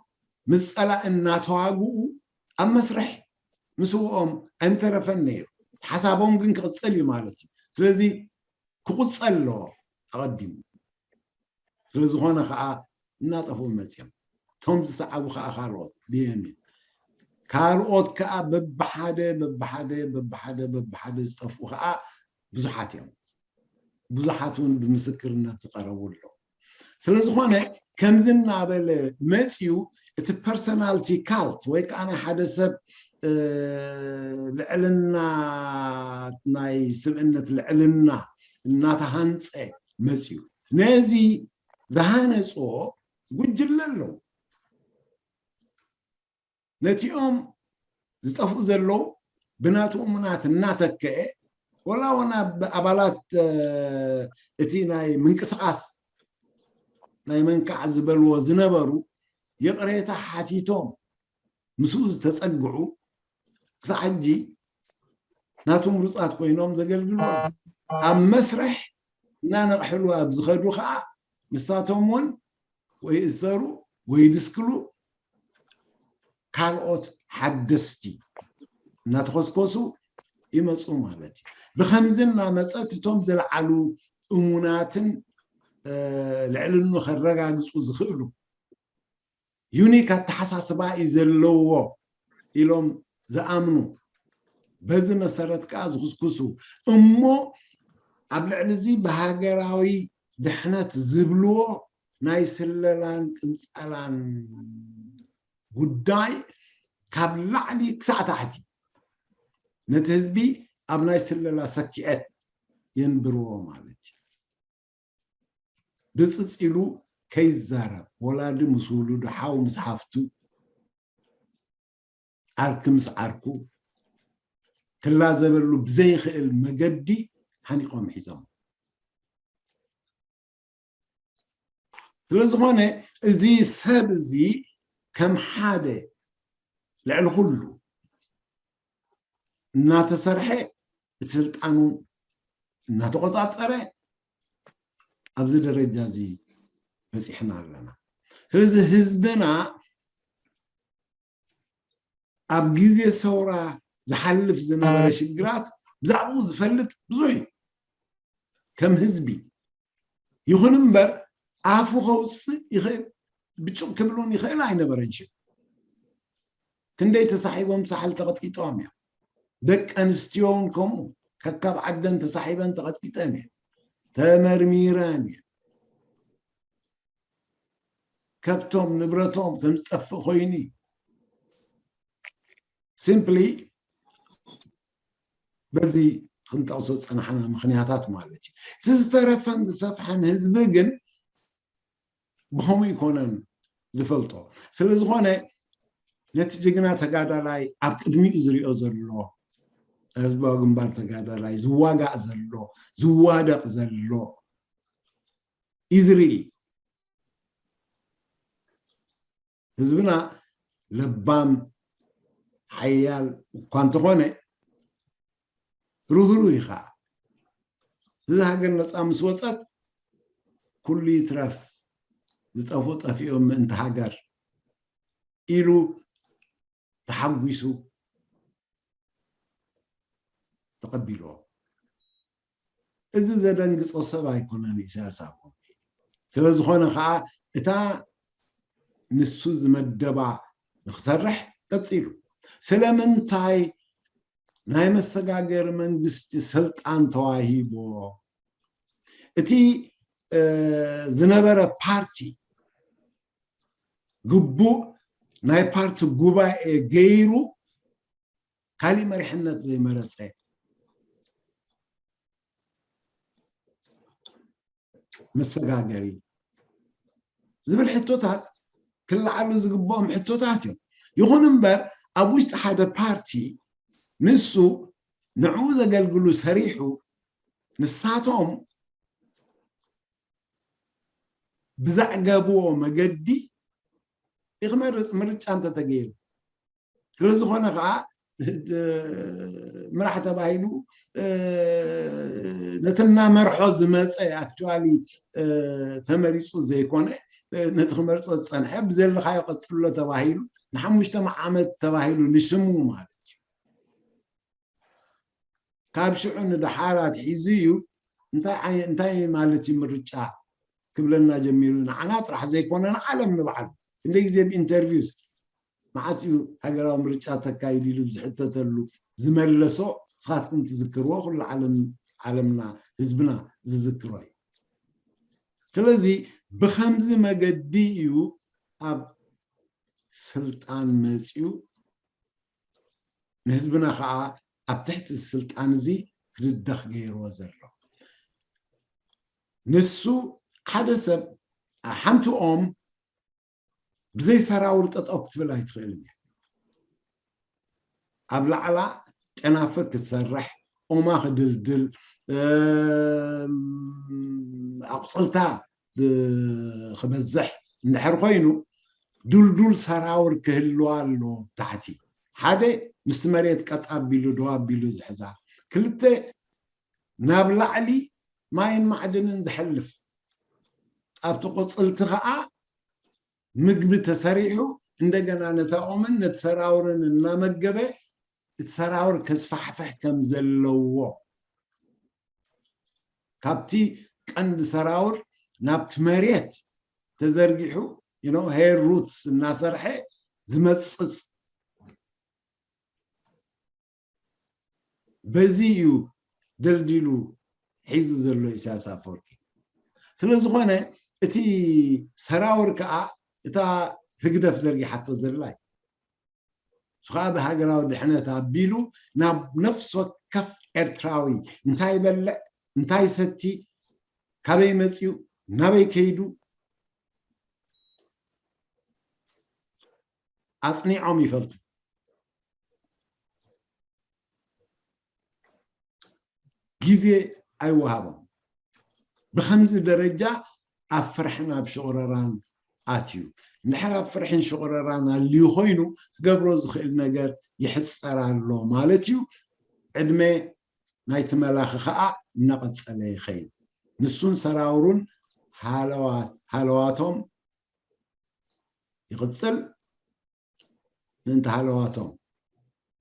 ምስ ፀላእ እናተዋግኡ ኣብ መስርሕ ምስውኦም ኣይምተረፈን ነይሩ። ሓሳቦም ግን ክቕፅል እዩ ማለት እዩ። ስለዚ ክቑፀል ኣለዎ ኣቐዲሙ። ስለዝኾነ ከዓ እናጠፍኡ መፅዮም። እቶም ዝሰዓቡ ከዓ ካልኦት ብየሚን ካልኦት ከዓ በብሓደ በብሓደ በብሓደ በብሓደ ዝጠፍኡ ከዓ ብዙሓት እዮም። ብዙሓት እውን ብምስክርነት ዝቐረቡ ኣለዉ። ስለዝኾነ ከምዚ እናበለ መፅዩ እቲ ፐርሰናልቲ ካልት ወይ ከዓ ናይ ሓደ ሰብ ልዕልና ናይ ስብእነት ልዕልና እናተሃንፀ መፅዩ ነዚ ዝሃነፅዎ ጉጅለ ኣለዉ። ነቲኦም ዝጠፍኡ ዘለዉ ብናቱ እሙናት እናተከአ ወላ ወና ኣባላት እቲ ናይ ምንቅስቃስ ናይ መንካዕ ዝበልዎ ዝነበሩ ይቕሬታ ሓቲቶም ምስኡ ዝተፀግዑ ክሳዕ ሕጂ ናቱ ምሩፃት ኮይኖም ዘገልግሉ ኣብ መስርሕ እናነቕሕሉ ኣብ ዝኸዱ ከዓ ንሳቶም እውን ወይ እሰሩ ወይ ድስክሉ ካልኦት ሓደስቲ እናተኾስኮሱ ይመፁ ማለት እዩ። ብኸምዚ እናመፀት እቶም ዝለዓሉ እሙናትን ልዕልኑ ከረጋግፁ ዝኽእሉ ዩኒክ ኣተሓሳስባ እዩ ዘለዎ ኢሎም ዝኣምኑ፣ በዚ መሰረት ከዓ ዝኹስኩሱ እሞ ኣብ ልዕሊ እዚ ብሃገራዊ ድሕነት ዝብልዎ ናይ ስለላን ቅንፀላን ጉዳይ ካብ ላዕሊ ክሳዕ ታሕቲ ነቲ ህዝቢ ኣብ ናይ ስለላ ሰኪዐት የንብርዎ ማለት እዩ። ብፅፅ ኢሉ ከይዛረብ፣ ወላዲ ምስ ውሉዱ፣ ሓው ምስ ሓፍቱ፣ ዓርኪ ምስ ዓርኩ ክላዘበሉ ብዘይኽእል መገዲ ሓኒቆም ሒዞም። ስለዝኾነ እዚ ሰብ እዚ ከም ሓደ ልዕሊ ኩሉ እናተሰርሐ እቲ ስልጣኑ እናተቆፃፀረ ኣብዚ ደረጃ እዚ በፂሕና ኣለና። ስለዚ ህዝብና ኣብ ግዜ ሰውራ ዝሓልፍ ዝነበረ ሽግራት ብዛዕባኡ ዝፈልጥ ብዙሕ እዩ። ከም ህዝቢ ይኹን እምበር ኣፉ ከውፅእ ይኽእል ብጭቕ ክብሉን ይኽእል ኣይነበረን ሽም ክንደይ ተሳሒቦም ሳሕል ተቐጥቂጦም እዮም። ደቂ ኣንስትዮ እውን ከምኡ ከካብ ዓደን ተሳሒበን ተቐጥቂጠን እየን፣ ተመርሚረን እየን። ከብቶም ንብረቶም ከም ዝጠፍእ ኮይኑ እዩ። ሲምፕሊ በዚ ክንጠቕሶ ዝፀናሕና ምክንያታት ማለት እዩ። እቲ ዝተረፈን ዝሰፍሐን ህዝቢ ግን ብኸምኡ ይኮነን ዝፈልጦ። ስለዝኾነ ነቲ ጅግና ተጋዳላይ ኣብ ቅድሚኡ ዝሪኦ ዘሎ ህዝባዊ ግንባር ተጋዳላይ ዝዋጋእ ዘሎ ዝዋደቕ ዘሎ እዩ ዝርኢ። ህዝብና ለባም ሓያል እኳ እንተኾነ ርህሩህ እዩ ከዓ። እዚ ሃገር ነፃ ምስ ወፀት ኩሉ ይትረፍ ዝጠፍኡ ጠፊኦም ምእንቲ ሃገር ኢሉ ተሓጒሱ ተቐቢልዎ። እዚ ዘደንግፆ ሰብ ኣይኮነን ኢሳያስ ኣፈወርቂ። ስለዝኾነ ከዓ እታ ንሱ ዝመደባ ንክሰርሕ ቀፂሉ። ስለምንታይ ናይ መሰጋገሪ መንግስቲ ስልጣን ተዋሂቦ? እቲ ዝነበረ ፓርቲ ግቡእ ናይ ፓርቲ ጉባኤ ገይሩ ካሊእ መሪሕነት ዘይመረፀ መሰጋገሪ ዝብል ሕቶታት ክለዓሉ ዝግብኦም ሕቶታት እዮም። ይኹን እምበር ኣብ ውሽጢ ሓደ ፓርቲ ንሱ ንዕኡ ዘገልግሉ ሰሪሑ ንሳቶም ብዘዕገብዎ መገዲ ይክመርፅ ምርጫ እንተተገይሩ ስለዝኾነ ከዓ ምራሕ ተባሂሉ ነቲ እናመርሖ ዝመፀ ኣክቹዋሊ ተመሪፁ ዘይኮነ ነቲ ክመርፆ ዝፀንሐ ብዘለካዮ ቀፅሎ ተባሂሉ ንሓሙሽተ ዓመት ተባሂሉ ንሽሙ ማለት እዩ። ካብ ሽዑ ንደሓር ኣትሒዙ እዩ እንታይ ማለት እዩ ምርጫ ክብለና ጀሚሩ ንዓና ጥራሕ ዘይኮነ ንዓለም ንባዕሉ ክንደይ ግዜ ብኢንተርቪውስ መዓስ እዩ ሃገራዊ ምርጫ ተካይዱ ኢሉ ብዝሕተተሉ ዝመለሶ ንስኻትኩም ትዝክርዎ ኩሉ ዓለም ዓለምና ህዝብና ዝዝክሮ እዩ። ስለዚ ብኸምዚ መገዲ እዩ ኣብ ስልጣን መፅዩ ንህዝብና ከዓ ኣብ ትሕቲ ስልጣን እዚ ክድደኽ ገይርዎ ዘሎ። ንሱ ሓደ ሰብ ሓንቲ ኦም ብዘይ ሰራውር ጠጠው ክትብል ኣይትኽእልን እያ። ኣብ ላዕላ ጨናፍር ክትሰርሕ ኦማ ክድልድል ኣቁፅልታ ክበዝሕ እንድሕር ኮይኑ ድልዱል ሰራውር ክህልዋ ኣሎ። ታሕቲ ሓደ ምስቲ መሬት ቀጥ ኣቢሉ ደው ኣቢሉ ዝሕዛ፣ ክልተ ናብ ላዕሊ ማይን ማዕድንን ዝሐልፍ ኣብቲ ቁፅልቲ ከዓ ምግቢ ተሰሪሑ እንደገና ነታኦምን ነቲ ሰራውርን እናመገበ እቲ ሰራውር ከስፋሕፍሕ ከም ዘለዎ ካብቲ ቀንዲ ሰራውር ናብቲ መሬት ተዘርጊሑ ሄር ሩትስ እናሰርሐ ዝመፅፅ በዚ እዩ ደልዲሉ ሒዙ ዘሎ ኢሳያስ ኣፈወርቂ። ስለዝኾነ እቲ ሰራውር ከዓ እታ ህግደፍ ዘርጊሓቶ ዘላ እዩ። እሱ ከዓ ብሃገራዊ ድሕነት ኣቢሉ ናብ ነፍሲ ወከፍ ኤርትራዊ እንታይ ይበልዕ፣ እንታይ ይሰቲ፣ ካበይ መፅዩ፣ ናበይ ከይዱ ኣፅኒዖም ይፈልጡ። ግዜ ኣይወሃቦም። ብከምዚ ደረጃ ኣብ ፍርሕን ኣብ ሽቕረራን ኣትዩ። እንድሕር ኣብ ፍርሕን ሽቕረራን ኣልዩ ኮይኑ ክገብሮ ዝኽእል ነገር ይሕፀር ኣሎ ማለት እዩ። ዕድመ ናይቲ መላኺ ከዓ እናቐፀለ ይኸይድ። ንሱን ሰራውሩን ሃለዋቶም ይቕፅል። ምእንቲ ሃለዋቶም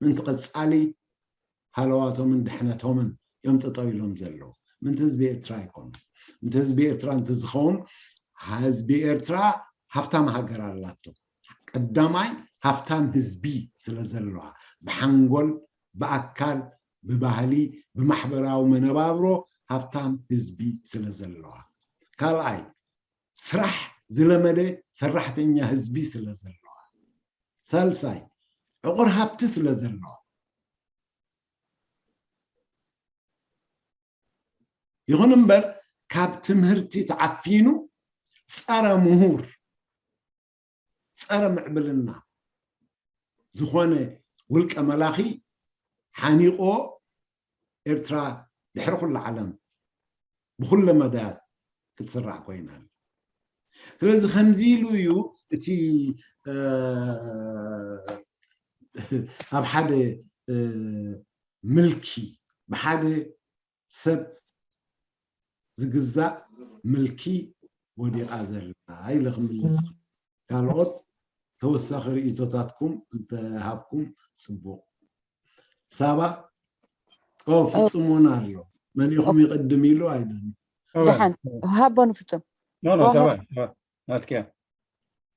ምእንቲ ቀፃሊ ሃለዋቶምን ድሕነቶምን እዮም ጠጠው ኢሎም ዘለዉ። ምእንቲ ህዝቢ ኤርትራ ኣይኮኑ። ምእንቲ ህዝቢ ኤርትራ እንተዝኸውን ህዝቢ ኤርትራ ሃፍታም ሃገር ኣላቶ። ቀዳማይ ሃፍታም ህዝቢ ስለ ዘለዋ ብሓንጎል ብኣካል ብባህሊ ብማሕበራዊ መነባብሮ ሃፍታም ህዝቢ ስለ ዘለዋ ካልኣይ ስራሕ ዝለመደ ሰራሕተኛ ህዝቢ ስለ ዘለዋ፣ ሳልሳይ ዕቑር ሃብቲ ስለ ዘለዋ። ይኹን እምበር ካብ ትምህርቲ ተዓፊኑ ጸረ ምሁር ጸረ ምዕብልና ዝኾነ ውልቀ መላኺ ሓኒቆ ኤርትራ ድሕሪ ኩሉ ዓለም ብኩለ መዳያት ክትስራዕ ኮይና ኣላ። ስለዚ ከምዚ ኢሉ እዩ እቲ ኣብ ሓደ ምልኪ ብሓደ ሰብ ዝግዛእ ምልኪ ወዲቓ ዘላ ኢለ ክምልስ። ካልኦት ተወሳኺ ርእይቶታትኩም እንተሃብኩም ጽቡቕ። ሳባ ፍጹም እውን ኣሎ። መን ኢኹም ይቕድም ኢሉ ኣይደን። ደሓን ሃቦ ንፍጹም ናትኪያ።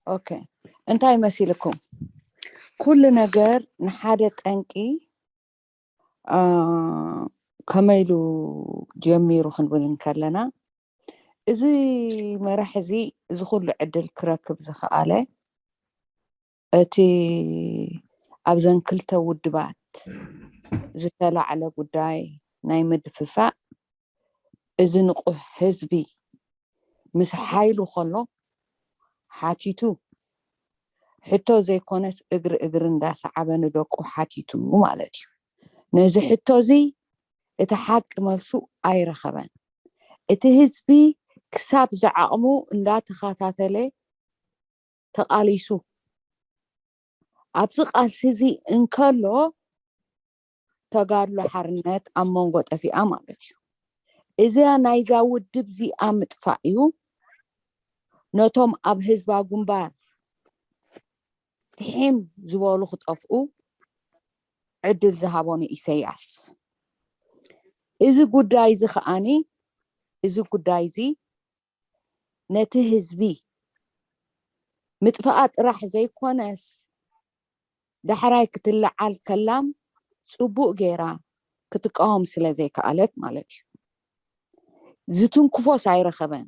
ኦኬ እንታይ መሲልኩም? ኩሉ ነገር ንሓደ ጠንቂ ከመይ ኢሉ ጀሚሩ ክንብል እንከለና፣ እዚ መራሒ እዚ እዚ ኩሉ ዕድል ክረክብ ዝኸኣለ፣ እቲ ኣብዘን ክልተ ውድባት ዝተላዕለ ጉዳይ ናይ ምድፍፋእ፣ እዚ ንቑሕ ህዝቢ ምስ ሓይሉ ከሎ ሓቲቱ፣ ሕቶ ዘይኮነስ እግሪ እግሪ እንዳሰዓበ ንደቁ ሓቲቱ ማለት እዩ። ነዚ ሕቶ እዚ እቲ ሓቂ መልሱ ኣይረኸበን። እቲ ህዝቢ ክሳብ ዝዓቕሙ እንዳተኸታተለ ተቓሊሱ። ኣብዚ ቃልሲ እዚ እንከሎ ተጋድሎ ሓርነት ኣብ መንጎ ጠፊኣ ማለት እዩ። እዚኣ ናይዛ ውድብ እዚኣ ምጥፋእ እዩ ነቶም ኣብ ህዝባ ግንባር ትሒም ዝበሉ ክጠፍኡ ዕድል ዝሃቦ ንኢሰያስ። እዚ ጉዳይ እዚ ከዓኒ እዚ ጉዳይ እዚ ነቲ ህዝቢ ምጥፋኣ ጥራሕ ዘይኮነስ ዳሕራይ ክትለዓል ከላም ፅቡቅ ገይራ ክትቃወም ስለ ዘይከኣለት ማለት እዩ። ዝትንክፎስ ኣይረኸበን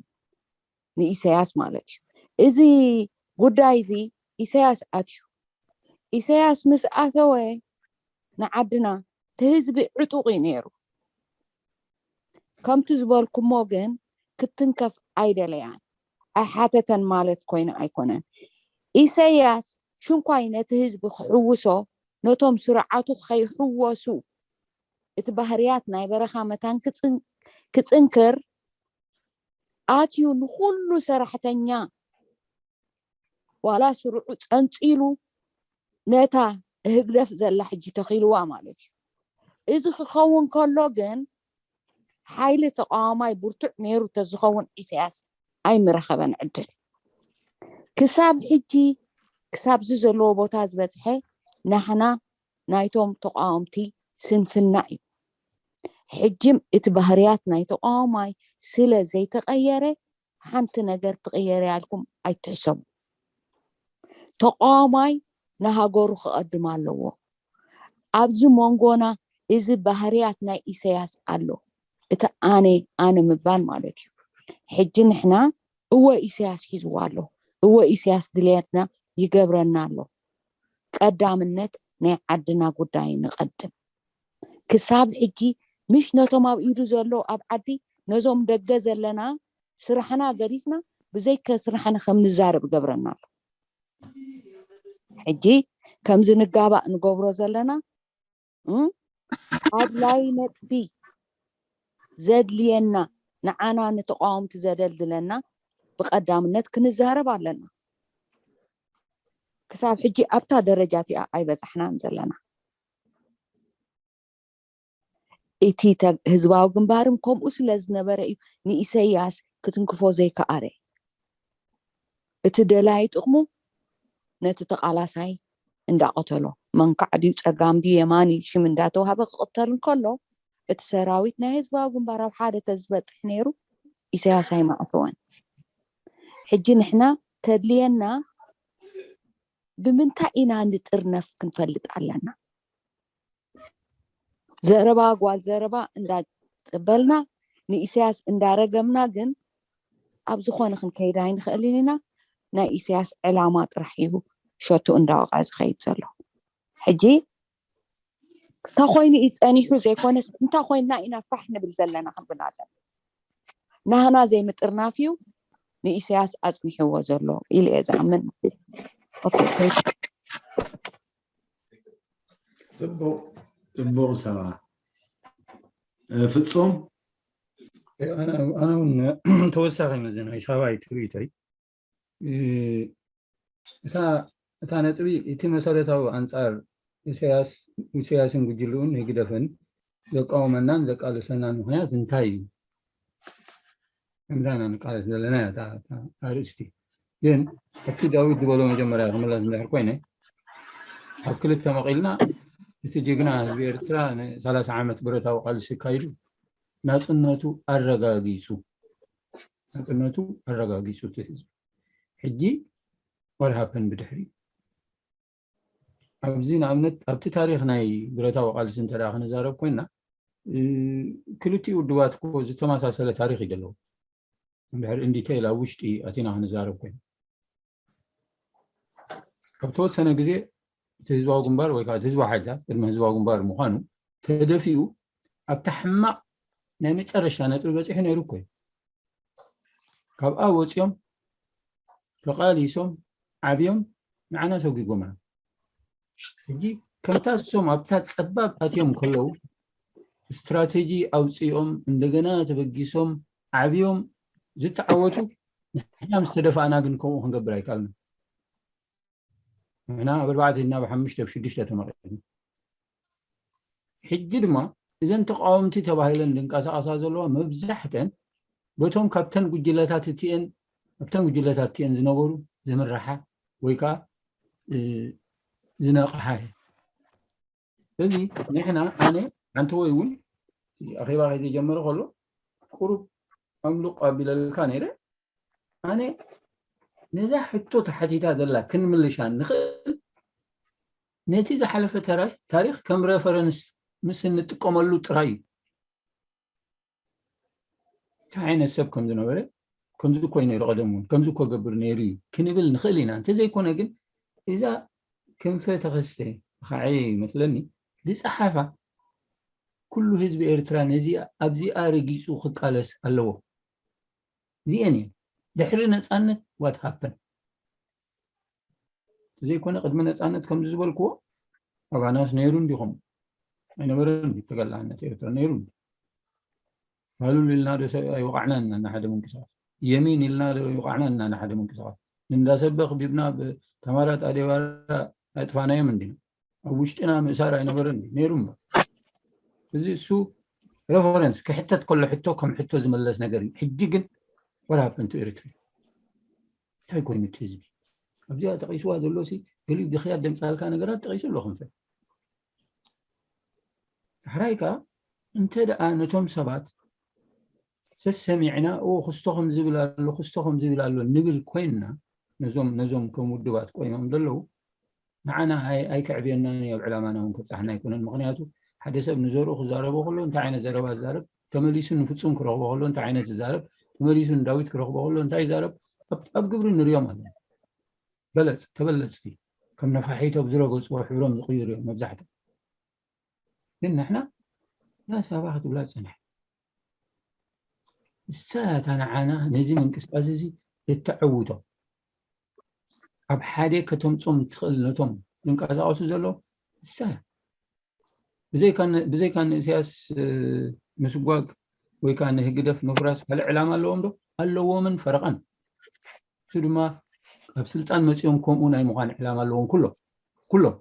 ንኢሰያስ ማለት እዩ። እዚ ጉዳይ እዚ ኢሰያስ ኣትዩ። ኢሰያስ ምስ ኣተወ ንዓድና እቲ ህዝቢ ዕጡቕ እዩ ነይሩ። ከምቲ ዝበልኩሞ ግን ክትንከፍ ኣይደለያን ኣይሓተተን ማለት ኮይኑ ኣይኮነን። ኢሰያስ ሽንኳይ ነቲ ህዝቢ ክሕውሶ ነቶም ስርዓቱ ከይሕወሱ እቲ ባህርያት ናይ በረኻ መታን ክፅንክር ኣትዩ ንኹሉ ሰራሕተኛ ዋላ ስርዑ ፀንፂሉ ነታ ህግደፍ ዘላ ሕጂ ተኺልዋ ማለት እዩ። እዚ ክኸውን ከሎ ግን ሓይሊ ተቃዋማይ ብርቱዕ ነይሩ ተዝኸውን ኢሳያስ ኣይምረኸበን ዕድል። ክሳብ ሕጂ ክሳብዚ ዘለዎ ቦታ ዝበፅሐ ናህና ናይቶም ተቃወምቲ ስንፍና እዩ። ሕጅም እቲ ባህርያት ናይ ተቃዋማይ ስለ ዘይተቀየረ ሓንቲ ነገር ትቅየር ያልኩም ኣይትሕሰቡ። ተቃዋማይ ንሃገሩ ክቐድም ኣለዎ። ኣብዚ መንጎና እዚ ባህርያት ናይ ኢሳያስ ኣሎ። እቲ ኣነ ኣነ ምባል ማለት እዩ። ሕጂ ንሕና እወ ኢሳያስ ሒዝዋ ኣሎ፣ እወ ኢሳያስ ድልየትና ይገብረና ኣሎ። ቀዳምነት ናይ ዓድና ጉዳይ ንቐድም። ክሳብ ሕጂ ምሽ ነቶም ኣብ ኢዱ ዘሎ ኣብ ዓዲ ነዞም ደገ ዘለና ስራሕና ገዲፍና ብዘይከ ስራሕና ከም ንዛረብ ገብረና ኣሎ። ሕጂ ከምዚ ንጋባእ ንገብሮ ዘለና ኣድላይ ነጥቢ ዘድልየና ንዓና ንተቃወምቲ ዘደልድለና ብቀዳምነት ክንዛረብ ኣለና። ክሳብ ሕጂ ኣብታ ደረጃ እቲኣ ኣይበፃሕናን ዘለና። እቲ ህዝባዊ ግንባርም ከምኡ ስለ ዝነበረ እዩ ንኢሰያስ ክትንክፎ ዘይከኣረ። እቲ ደላይ ጥቕሙ ነቲ ተቓላሳይ እንዳቐተሎ መንካዕ ድዩ ጸጋም ድዩ የማን እዩ ሽም እንዳተዋህበ ክቕተል እንከሎ እቲ ሰራዊት ናይ ህዝባዊ ግንባር ኣብ ሓደ ተዝበጽሕ ነይሩ ኢሳያስ ኣይማእተወን። ሕጂ ንሕና ተድልየና ብምንታይ ኢና ንጥርነፍ ክንፈልጥ ኣለና። ዘረባ ጓል ዘረባ እንዳጸበልና ንኢሳያስ እንዳረገምና ግን ኣብ ዝኾነ ክንከይድ ኣይንኽእልን ኢና። ናይ ኢሳያስ ዕላማ ጥራሕ እዩ ሸቱ እንዳወቕዐ ዝኸይድ ዘሎ። ሕጂ እንታይ ኮይኑ እዩ ጸኒሑ ዘይኮነስ እንታይ ኮይንና ኢና ፋሕ ንብል ዘለና ክንብል ኣለና። ናህና ዘይምጥርናፍ እዩ ንኢሳያስ ኣጽኒሕዎ ዘሎ ኢለ እየ ዝኣምን። ጽቡቕ ጽቡቕ ሰባ ፍጹም ኣነ እውን ተወሳኺ መዘና ሰባይ ትርኢተይ እታ ነጥቢ እቲ መሰረታዊ ኣንጻር ኢሳያስን ጉጅልኡን ህግደፍን ዘቃወመናን ዘቃለሰናን ምክንያት እንታይ እዩ? ከምዛ ኢና ንቃለስ ዘለና እያ ኣርእስቲ። ግን ኣብቲ ዳዊት ዝበሎ መጀመርያ ክምለስ እንድሕር ኮይነ ኣብ ክልተ መቒልና እቲ ጅግና ህዝቢ ኤርትራ ንሰላሳ ዓመት ብረታዊ ቃልሲ ኣካይዱ ናጽነቱ ኣረጋጊጹ ናጽነቱ ኣረጋጊጹ እቲ ህዝቢ ሕጂ what happened ብድሕሪ ኣብዚ ንኣብነት ኣብቲ ታሪክ ናይ ብረታዊ ቃልሲ እንተ ክንዛረብ ኮይና ክልቲኡ ውድባት እኮ ዝተመሳሰለ ታሪክ እዩ ዘለዎ እንድሕር in detail ኣብ ውሽጢ ኣቲና ክንዛረብ ኮይና ኣብ ተወሰነ ግዜ እቲ ህዝባዊ ግንባር ወይ ከዓ ህዝባዊ ሓይልታት ቅድሚ ህዝባዊ ግንባር ምኳኑ ተደፊኡ ኣብታ ሕማቅ ናይ መጨረሻ ነጥቢ በፂሑ ነይሩ እኮ እዩ ካብኣ ወፂኦም ተቃሊሶም ዓብዮም ንዓና ሰጒጎምና ሕጂ ከምታ እሶም ኣብታ ፀባብ ኣትዮም ከለዉ ስትራቴጂ ኣውፅኦም እንደገና ተበጊሶም ዓብዮም ዝተዓወቱ ንሕና ምስ ተደፋእና ግን ከምኡ ክንገብር ኣይከኣልና ንሕና ኣብ ኣርባዕተ ኢድና ብሓሙሽተ ብሽዱሽተ ተመቂልና ሕጂ ድማ እዘን ተቃወምቲ ተባሂለን ዝንቀሳቀሳ ዘለዋ መብዛሕተን በቶም ካብተን ጉጅለታት እቲኤን ኣብተን ጉጅለታት እቲኤን ዝነበሩ ዝምርሓ ወይ ከዓ ዝነቕሓ ስለዚ ንሕና ኣነ ሓንቲ ወይ እውን ኣኼባ ከይተጀመረ ከሎ ቁሩብ ኣምልቕ ኣቢለልካ ነይረ ኣነ ነዛ ሕቶ ተሓቲታ ዘላ ክንምልሻ ንኽእል ነቲ ዝሓለፈ ታሪክ ከም reference ምስ እንጥቀመሉ ጥራይ እዩ እንታይ ዓይነት ሰብ ከም ዝነበረ ከምዚ እኮ ነይሩ ቀደም እውን ከምዚ እኮ ገብር ነይሩ እዩ ክንብል ንኽእል ኢና እንተዘይኮነ ግን እዛ ክንፈ ተኸስተ ብኸዓ ይመስለኒ ዝፀሓፋ ኩሉ ህዝቢ ኤርትራ ነዚ ኣብዚኣ ረጊፁ ክቃለስ ኣለዎ እዚኤን እየን ድሕሪ ነፃነት what happened ዘይኮነ ቅድሚ ነፃነት ከምዚ ዝበልክዎ ኣባናስ ነይሩ እንዲኹም ኣይነበረን ተገላነት ኤርትራ ነይሩ ሃሉል ኢልና ዶ ሰብ ኣይወቃዕናን ኢና ሓደ ምንቅስቃስ የሚን ኢልና ዶ ይወቃዕናን ኢና ሓደ ምንቅስቃስ ንእንዳሰበ ክቢብና ብተማራት ኣዴባራ ኣይጥፋናዮም እንዲና ኣብ ውሽጥና ምእሳር ኣይነበረን እዩ ነይሩ እምበር እዚ እሱ reference ክሕተት ከሎ ሕቶ ከም ሕቶ ዝመለስ ነገር እዩ ሕጂ ግን what happened to Eritrea እንታይ ኮይኑ እቲ ህዝቢ ኣብዚኣ ጠቒስዋ ዘሎ ሲ ገሊኡ ብኽያት ደምፃልካ ነገራት ጠቒሱ ኣሎ ክንፈ። ዳሕራይ ከዓ እንተ ደኣ ነቶም ሰባት ሰሰሚዕና ኦ ክስቶ ከም ዝብል ኣሎ ክስቶ ከም ዝብል ኣሎ ንብል ኮይንና ነዞም ነዞም ከም ውድባት ቆይሞም ዘለዉ ንዓና ኣይክዕብየናን ኣብ ዕላማና እውን ክብፃሕና ኣይኮነን። ምክንያቱ ሓደ ሰብ ንዘርኡ ክዛረቦ ከሎ እንታይ ዓይነት ዘረባ ዝዛረብ ተመሊሱ ንፍፁም ክረኽቦ ከሎ እንታይ ዓይነት ዝዛረብ ተመሊሱ ንዳዊት ክረኽቦ ከሎ እንታይ ይዛረብ ኣብ ግብሪ ንሪኦም ኣለና። በለፅ ተበለፅቲ ከም ነፋሒቶ ብዝረገፅዎ ሕብሮም ዝቕይሩ እዮም መብዛሕትኦም። ግን ንሕና ያ ሳባ ክትብላ ዝፀንሐ እሳ እታ ንዓና ነዚ ምንቅስቃስ እዚ እተዐውቶ ኣብ ሓደ ከተምፆም ትኽእል ነቶም ዝንቀሳቀሱ ዘለዉ እሳ ብዘይካ ንእስያስ ምስጓግ ወይ ከዓ ንህግደፍ ምፍራስ ካልእ ዕላማ ኣለዎም ዶ? ኣለዎምን ፈረቐን። እሱ ድማ ኣብ ስልጣን መፂኦም ከምኡ ናይ ምዃን ዕላማ ኣለዎም ኩሎም ኩሎም።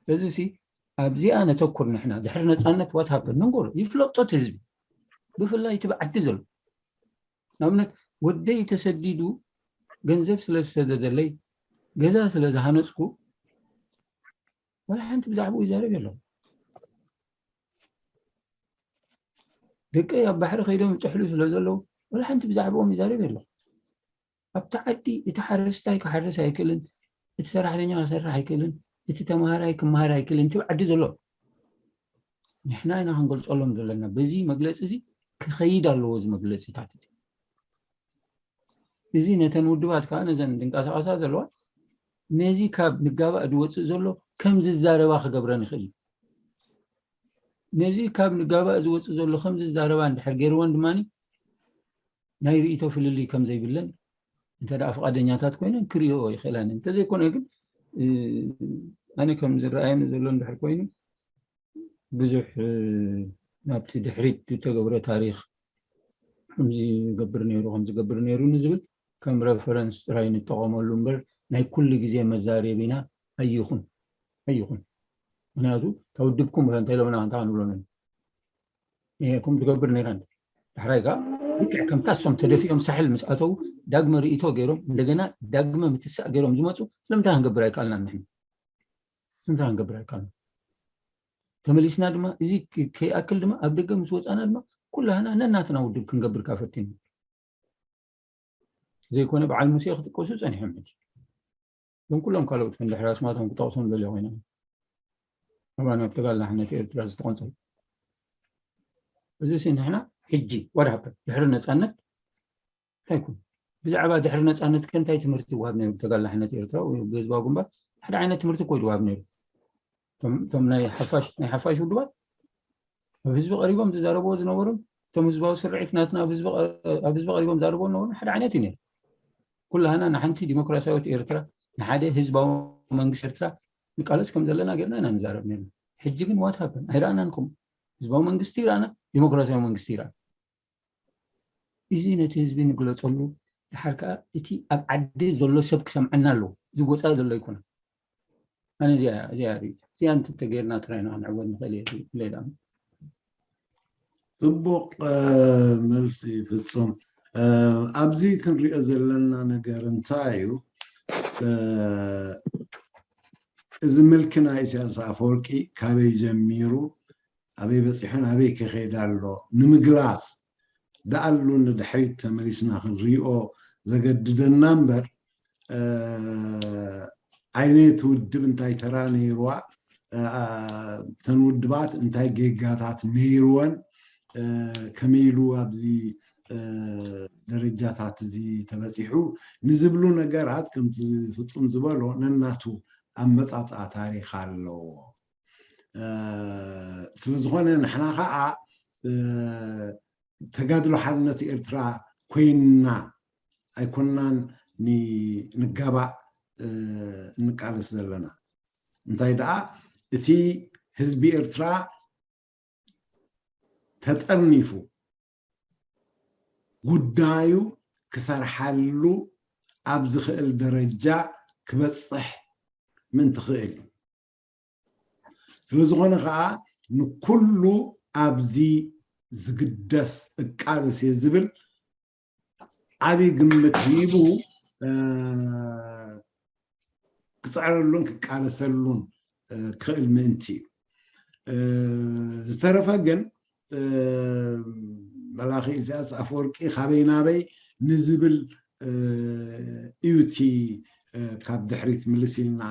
ስለዚ ሲ ኣብዚኣ ነተኩር ንሕና ድሕሪ ነፃነት what happened ንንገሮ ይፍለጦ እቲ ህዝቢ ብፍላይ እቲ ብዓዲ ዘሎ ንኣብነት ወደይ ተሰዲዱ ገንዘብ ስለ ዝሰደደለይ ገዛ ስለ ዝሃነፅኩ ወላ ሓንቲ ብዛዕባኡ ይዛረብ የለኹ። ደቀይ ኣብ ባሕሪ ከይዶም ይጥሕሉ ስለ ዘለዉ ወላ ሓንቲ ብዛዕባኦም ይዛረብ የለኹ። ኣብቲ ዓዲ እቲ ሓረስታይ ክሓርስ ኣይክእልን፣ እቲ ሰራሕተኛ ክሰርሕ ኣይክእልን፣ እቲ ተምሃራይ ክመሃር ኣይክእልን፣ እቲ ዓዲ ዘሎ ንሕና ኢና ክንገልፀሎም ዘለና። በዚ መግለፂ እዚ ክኸይድ ኣለዎ እዚ መግለፂታት እዚ። እዚ ነተን ውድባት ከዓ ነዘን ድንቀሳቐሳ ዘለዋ ነዚ ካብ ንጋባእ ዝወፅእ ዘሎ ከም ዝዛረባ ክገብረን ይኽእል እዩ። ነዚ ካብ ንጋባእ ዝወፅእ ዘሎ ከም ዝዛረባ እንድሕር ገይርወን ድማ ናይ ርእይቶ ፍልልይ ከም ዘይብለን እንተ ደኣ ፍቓደኛታት ኮይነን ክሪኦ ይኽእላን እንተዘይኮነ ግን ኣነ ከም ዝረኣየኒ ዘሎ እንድሕር ኮይኑ ብዙሕ ናብቲ ድሕሪት ዝተገብረ ታሪኽ ከምዚ ይገብር ነይሩ ከምዚ ይገብር ነይሩ ንዝብል ከም ረፈረንስ ጥራይ ንጠቐመሉ እምበር ናይ ኩሉ ግዜ መዛረቢና ኣይኹን ኣይኹን። ምክንያቱ እታ ውድብኩም እንታይ ኢሎምና እንታይ ክንብሎም ኢና? እየ ከም ትገብር ነይራ እንዲ ዳሕራይ ከዓ ልክዕ ከምታ እሶም ተደፊኦም ሳሕል ምስ ኣተዉ ዳግመ ርእይቶ ገይሮም እንደገና ዳግመ ምትሳእ ገይሮም ዝመፁ ስለምንታይ ክንገብር ኣይከኣልናን ንሕና? ስለምንታይ ክንገብር ኣይከኣልናን? ተመሊስና ድማ እዚ ከይኣክል ድማ ኣብ ደገ ምስ ወፃና ድማ ኩላህና ነናትና ውድብ ክንገብር ካብ ፈቲና ዘይኮነ በዓል ሙሴ ክጥቀሱ ፀኒሖም ሕጂ እዞም ኩሎም ካልኦት ግን ድሕሪ ኣስማቶም ክጠቕሶም ደልዮ ኮይኖም ኣባና ኣብ ተጋላሕነት ኤርትራ ዝተቆንፀሉ እዚ ሲ ንሕና ሕጂ what happened ድሕሪ ነፃነት እንታይ ኩን ብዛዕባ ድሕሪ ነፃነት ከ እንታይ ትምህርቲ ይወሃብ ነይሩ ተጋላሕነት ኤርትራ ወይ ብህዝባዊ ግንባር ሓደ ዓይነት ትምህርቲ እኮ ይወሃብ ነይሩ እቶም ናይ ሓፋሽ ናይ ሓፋሽ ውድባት ኣብ ህዝቢ ቀሪቦም ዝዛረብዎ ዝነበሩን እቶም ህዝባዊ ስርዒት ናትና ኣብ ህዝቢ ቀሪቦም ዛረብዎ ዝነበሩን ሓደ ዓይነት እዩ ነይሩ። ኩላህና ንሓንቲ ዲሞክራሲያዊት ኤርትራ ንሓደ ህዝባዊ መንግስቲ ኤርትራ ንቃለስ ከም ዘለና ጌርና ኢና ንዛረብ ነርና። ሕጂ ግን what happened ኣይረኣናን። ከምኡ ህዝባዊ መንግስቲ ይረኣና፣ ዲሞክራሲያዊ መንግስቲ ይረኣና። እዚ ነቲ ህዝቢ ንግለፀሉ። ደሓር ከዓ እቲ ኣብ ዓዲ ዘሎ ሰብ ክሰምዐና ኣለዎ። እዚ ወፃኢ ዘሎ ኣይኮነን። ኣነ እዚኣ እዚኣ ርእይቶ እዚኣ እንተተገይርና ጥራይ ኢና ክንዕወት ንኽእል እየ ዝብል እየ። ፅቡቕ መልሲ ፍፁም። ኣብዚ ክንሪኦ ዘለና ነገር እንታይ እዩ? እዚ ምልኪ ናይ ኢሳያስ ኣፈወርቂ ካበይ ጀሚሩ ኣበይ በፂሑ ናበይ ክኸይድ ኣሎ ንምግላፅ ደኣሉ ንድሕሪት ተመሊስና ክንሪኦ ዘገድደና እምበር ዓይነት ውድብ እንታይ ተራ ነይርዋ፣ እተን ውድባት እንታይ ጌጋታት ነይርወን፣ ከመይ ኢሉ ኣብዚ ደረጃታት እዚ ተበፂሑ ንዝብሉ ነገራት ከምቲ ፍፁም ዝበሎ ነናቱ ኣመፃፅኣ ታሪክ ኣለዎ። ስለዝኾነ ንሕና ከዓ ተጋድሎ ሓርነት ኤርትራ ኮይንና ኣይኮናን ንጋባእ እንቃለስ ዘለና። እንታይ ደኣ እቲ ህዝቢ ኤርትራ ተጠርኒፉ ጉዳዩ ክሰርሓሉ ኣብ ዝኽእል ደረጃ ክበፅሕ ምእንቲ ክእል እዩ። ስለዝኾነ ከዓ ንኩሉ ኣብዚ ዝግደስ እቃለስ እየ ዝብል ዓብዪ ግምት ሂቡ ክፅዕረሉን ክቃለሰሉን ክኽእል ምእንቲ እዩ። ዝተረፈ ግን መላኺ ኢሳያስ ኣፈወርቂ ካበይ ናበይ ንዝብል እዩ እቲ ካብ ድሕሪት ምልስ ኢልና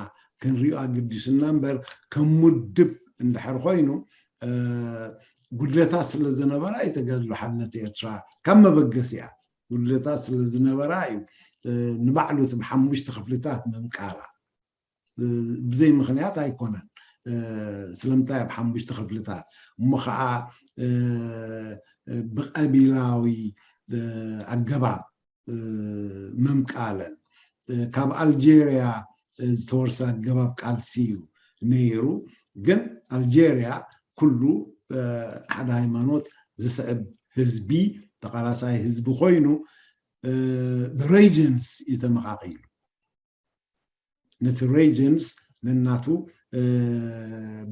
ክንሪኦ ኣገዲሱና እምበር፣ ከም ውድብ እንድሕር ኮይኑ ጉድለታት ስለ ዝነበራ እዩ ተጋድሎ ሓርነት ኤርትራ ካብ መበገሲኣ ጉድለታት ስለ ዝነበራ እዩ ንባዕሉ እቲ ብሓሙሽተ ክፍልታት ምምቃላ። ብዘይ ምኽንያት ኣይኮነን። ስለምንታይ ኣብ ሓሙሽተ ክፍልታት እሞ ከዓ ብቀቢላዊ ኣገባብ ምምቃለን ካብ ኣልጀርያ ዝተወርሰ ኣገባብ ቃልሲ እዩ ነይሩ። ግን ኣልጀርያ ኩሉ ሓደ ሃይማኖት ዝስዕብ ህዝቢ፣ ተቃላሳይ ህዝቢ ኮይኑ ብሬጀንስ እዩ ተመቃቂሉ። ነቲ ሬጀንስ ነናቱ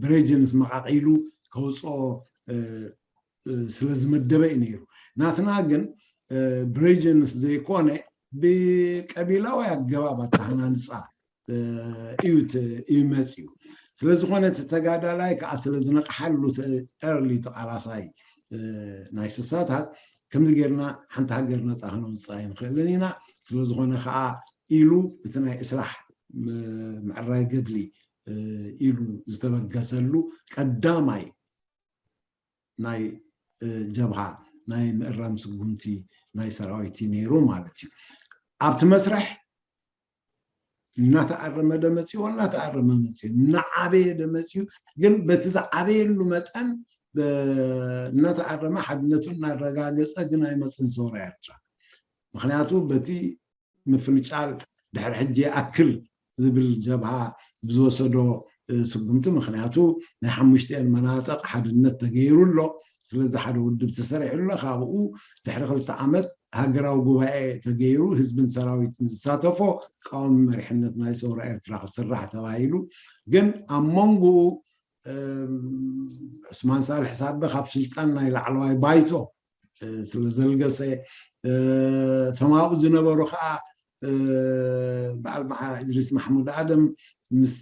ብሬጀንስ መቃቂሉ ከውፅኦ ስለ ዝመደበ እዩ ነይሩ። ናትና ግን ብሬጀንስ ዘይኮነ ብቀቢላዊ ኣገባብ ኣተሃናንፃ እዩ መፅዩ። ስለዝኾነ እቲ ተጋዳላይ ከዓ ስለዝነቕሓሉ ኤርሊ ተቃላሳይ ናይ ስሳታት ከምዚ ጌርና ሓንቲ ሃገር ነፃ ክነውፅኣ ኣይንኽእልን ኢና። ስለዝኾነ ከዓ ኢሉ እቲ ናይ እስላሕ ምዕራይ ገድሊ ኢሉ ዝተበገሰሉ ቀዳማይ ናይ ጀብሃ ናይ ምእራም ስጉምቲ ናይ ሰራዊት ነይሩ ማለት እዩ። ኣብቲ መስርሕ እናተኣረመ ደመፅዎ እናተኣረመ መፅዮ እናዓበየ ደመፅዩ። ግን በቲ ዝዓበየሉ መጠን እናተኣረመ ሓድነቱ እናረጋገፀ ግን ኣይመፅን ሰውራ ኤርትራ። ምክንያቱ በቲ ምፍንጫል ድሕሪ ሕጂ ይኣክል ዝብል ጀብሃ ብዝወሰዶ ስጉምቲ፣ ምክንያቱ ናይ ሓሙሽቲኤን መናጥቕ ሓድነት ተገይሩ ኣሎ። ስለዚ ሓደ ውድብ ተሰሪሑ ኣሎ። ካብኡ ድሕሪ ክልተ ዓመት ሃገራዊ ጉባኤ ተገይሩ ህዝብን ሰራዊትን ዝሳተፎ ቀዋሚ መሪሕነት ናይ ሰውራ ኤርትራ ክስራሕ ተባሂሉ። ግን ኣብ መንጎኡ ዑስማን ሳልሕ ሳበ ካብ ስልጣን ናይ ላዕለዋይ ባይቶ ስለ ዘልገሰ፣ እቶም ኣብኡ ዝነበሩ ከዓ በዓል መሓ- እድሪስ ማሕሙድ ኣደም ምስ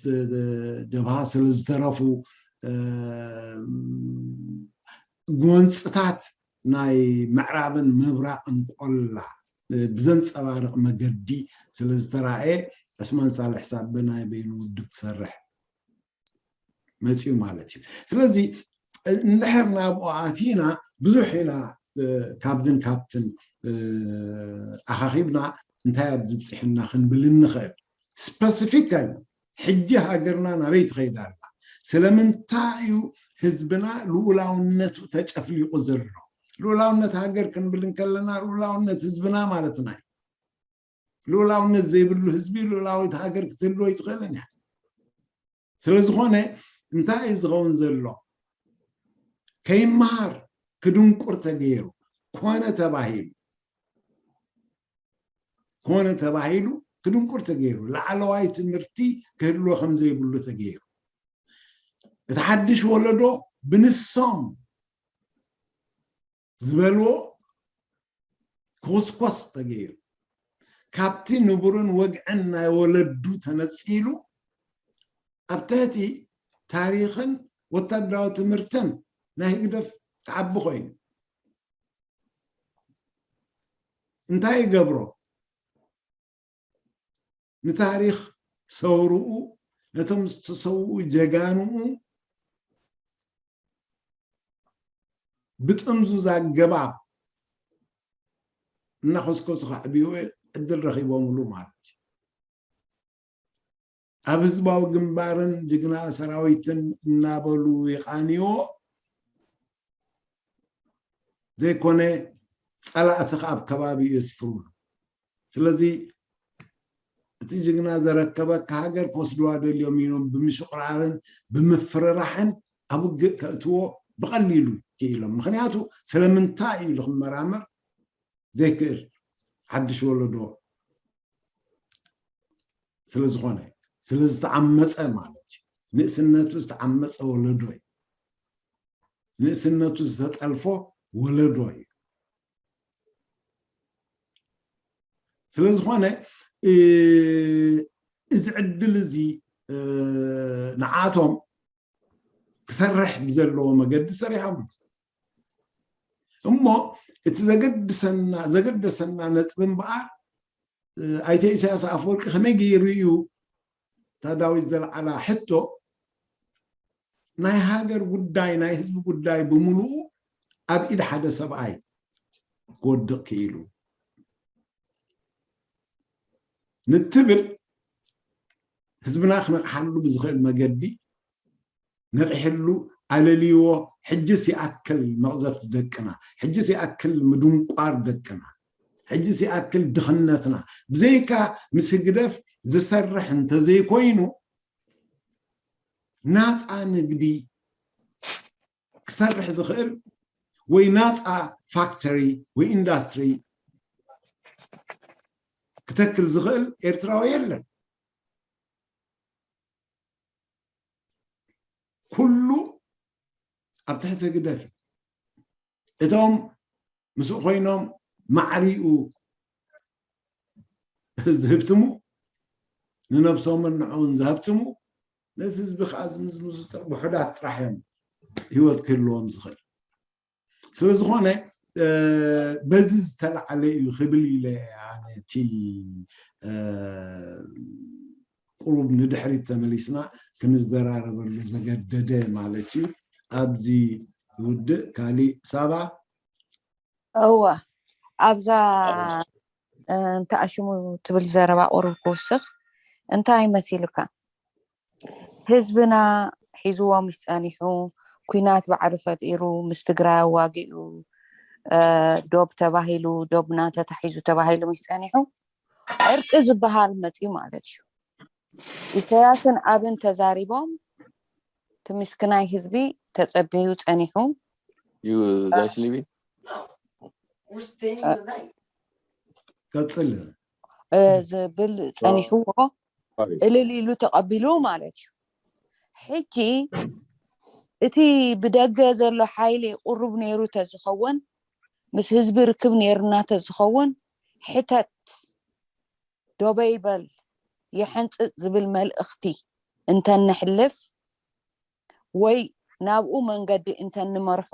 ጀብሃ ስለ ዝተረፉ፣ ጎንፅታት ናይ ምዕራብን ምብራቕን ቆላ ብዘንፀባርቕ መገዲ ስለ ዝተራእየ፣ ዑስማን ሳልሕ ሳበ ናይ በይኑ ውድብ ክሰርሕ መፅዩ ማለት እዩ። ስለዚ እንድሕር ናብኡ ኣቲና ብዙሕ ኢና ካብዝን ካብትን ኣኻኺብና እንታይ ኣብ ዝብፅሕና ክንብል እንኽእል። ስፐሲፊካል ሕጂ ሃገርና ናበይ ትኸይድ ኣላ? ስለምንታይ እዩ ህዝብና ልኡላውነቱ ተጨፍሊቑ ዘሎ? ልኡላውነት ሃገር ክንብል እንከለና ልኡላውነት ህዝብና ማለትና እዩ። ልኡላውነት ዘይብሉ ህዝቢ ልኡላዊት ሃገር ክትህልዎ ኣይትኽእልን እያ። ስለዝኾነ እንታይ እዩ ዝኸውን ዘሎ? ከይመሃር ክድንቁር ተገይሩ ኮነ ተባሂሉ ኮነ ተባሂሉ ክድንቁር ተገይሩ ላዕለዋይ ትምህርቲ ክህልዎ ከም ዘይብሉ ተገይሩ እቲ ሓድሽ ወለዶ ብንሶም ዝበልዎ ክኹስኮስ ተገይሩ ካብቲ ንቡርን ወግዕን ናይ ወለዱ ተነፂሉ ኣብ ትሕቲ ታሪኽን ወታደራዊ ትምህርትን ናይ ህግደፍ ክዓቢ ኮይኑ እንታይ ይገብሮ? ንታሪኽ ሰውርኡ ነቶም ዝተሰውኡ ጀጋንኡ ብጥምዙዝ ኣገባብ እናኾስኮሱ ከዕብዩ ዕድል ረኺቦምሉ ማለት እዩ። ኣብ ህዝባዊ ግንባርን ጅግና ሰራዊትን እናበሉ ይቓንዮ ዘይኮነ ጸላእቲ ኣብ ከባቢኡ የስፍሩሉ። ስለዚ እቲ ጅግና ዘረከበካ ሃገር ክወስድዋ ደልዮም እዮም ብምሽቑራርን ብምፍርራሕን ኣብ ውግእ ከእትዎ ብቐሊሉ ክኢሎም። ምክንያቱ ስለምንታይ እዩ ኢሉ ክመራመር ዘይክእል ሓድሽ ወለዶ ስለዝኾነ ስለዝተዓመፀ ማለት እዩ። ንእስነቱ ዝተዓመፀ ወለዶ እዩ። ንእስነቱ ዝተጠልፎ ወለዶ እዩ። ስለዝኾነ እዚ ዕድል እዚ ንዓቶም ክሰርሕ ብዘለዎ መገዲ ሰሪሖም። እሞ እቲ ዘገድሰና ዘገደሰና ነጥቢ እምበኣር ኣይተ ኢሳያስ ኣፈወርቂ ከመይ ገይሩ እዩ እታ ዳዊት ዘልዓላ ሕቶ ናይ ሃገር ጉዳይ ናይ ህዝቢ ጉዳይ ብምሉኡ ኣብ ኢድ ሓደ ሰብኣይ ክወድቕ ክኢሉ ንትብል ህዝብና ክነቕሓሉ ብዝኽእል መገዲ ነቕሕሉ ኣለልይዎ። ሕጅስ ይኣክል መቕዘፍቲ ደቅና፣ ሕጅስ ይኣክል ምድንቋር ደቅና፣ ሕጅስ ይኣክል ድኽነትና። ብዘይካ ምስ ህግደፍ ዝሰርሕ እንተዘይኮይኑ ናፃ ንግዲ ክሰርሕ ዝኽእል ወይ ናፃ ፋክተሪ ወይ ኢንዳስትሪ ክተክል ዝኽእል ኤርትራዊ የለን። ኩሉ ኣብ ትሕቲ ህግደፍ እዩ። እቶም ምስኡ ኮይኖም ማዕሪኡ ዝህብትሙ ንነብሶምን ንዕኡን ዘህብትሙ ነቲ ህዝቢ ከዓ ዝምዝምዙ ውሑዳት ጥራሕ እዮም ህይወት ክህልዎም ዝኽእል። ስለዝኾነ በዚ ዝተላዓለ እዩ ክብል ኢለ ኣነ እቲ ቁሩብ ንድሕሪት ተመሊስና ክንዘራረበሉ ዘገደደ ማለት እዩ። ኣብዚ ውድእ ካሊእ ሳባ እወ ኣብዛ እንተ ኣሽሙ ትብል ዘረባ ቁሩብ ክውስኽ እንታይ መሲሉካ? ህዝብና ሒዝዎ ምስ ጸኒሑ፣ ኲናት ባዕሪ ፈጢሩ፣ ምስ ትግራይ ኣዋጊኡ፣ ዶብ ተባሂሉ፣ ዶብና ተታሒዙ ተባሂሉ ምስ ጸኒሑ፣ ዕርቂ ዝበሃል መጺኡ ማለት እዩ። ኢሳያስን ኣብን ተዛሪቦም፣ እቲ ምስክናይ ህዝቢ ተጸበዩ ጸኒሑ። እዩ ጋሽ ሊቢ ቀጽል ዝብል ጸኒሕዎ እልል ኢሉ ተቐቢሉ ማለት እዩ። ሕጂ እቲ ብደገ ዘሎ ሓይሊ ቁሩብ ነይሩ ተዝኸውን ምስ ህዝቢ ርክብ ነይርና ተዝኸውን ሕተት ዶበይ በል የሐንፅፅ ዝብል መልእኽቲ እንተንሕልፍ ወይ ናብኡ መንገዲ እንተንመርሖ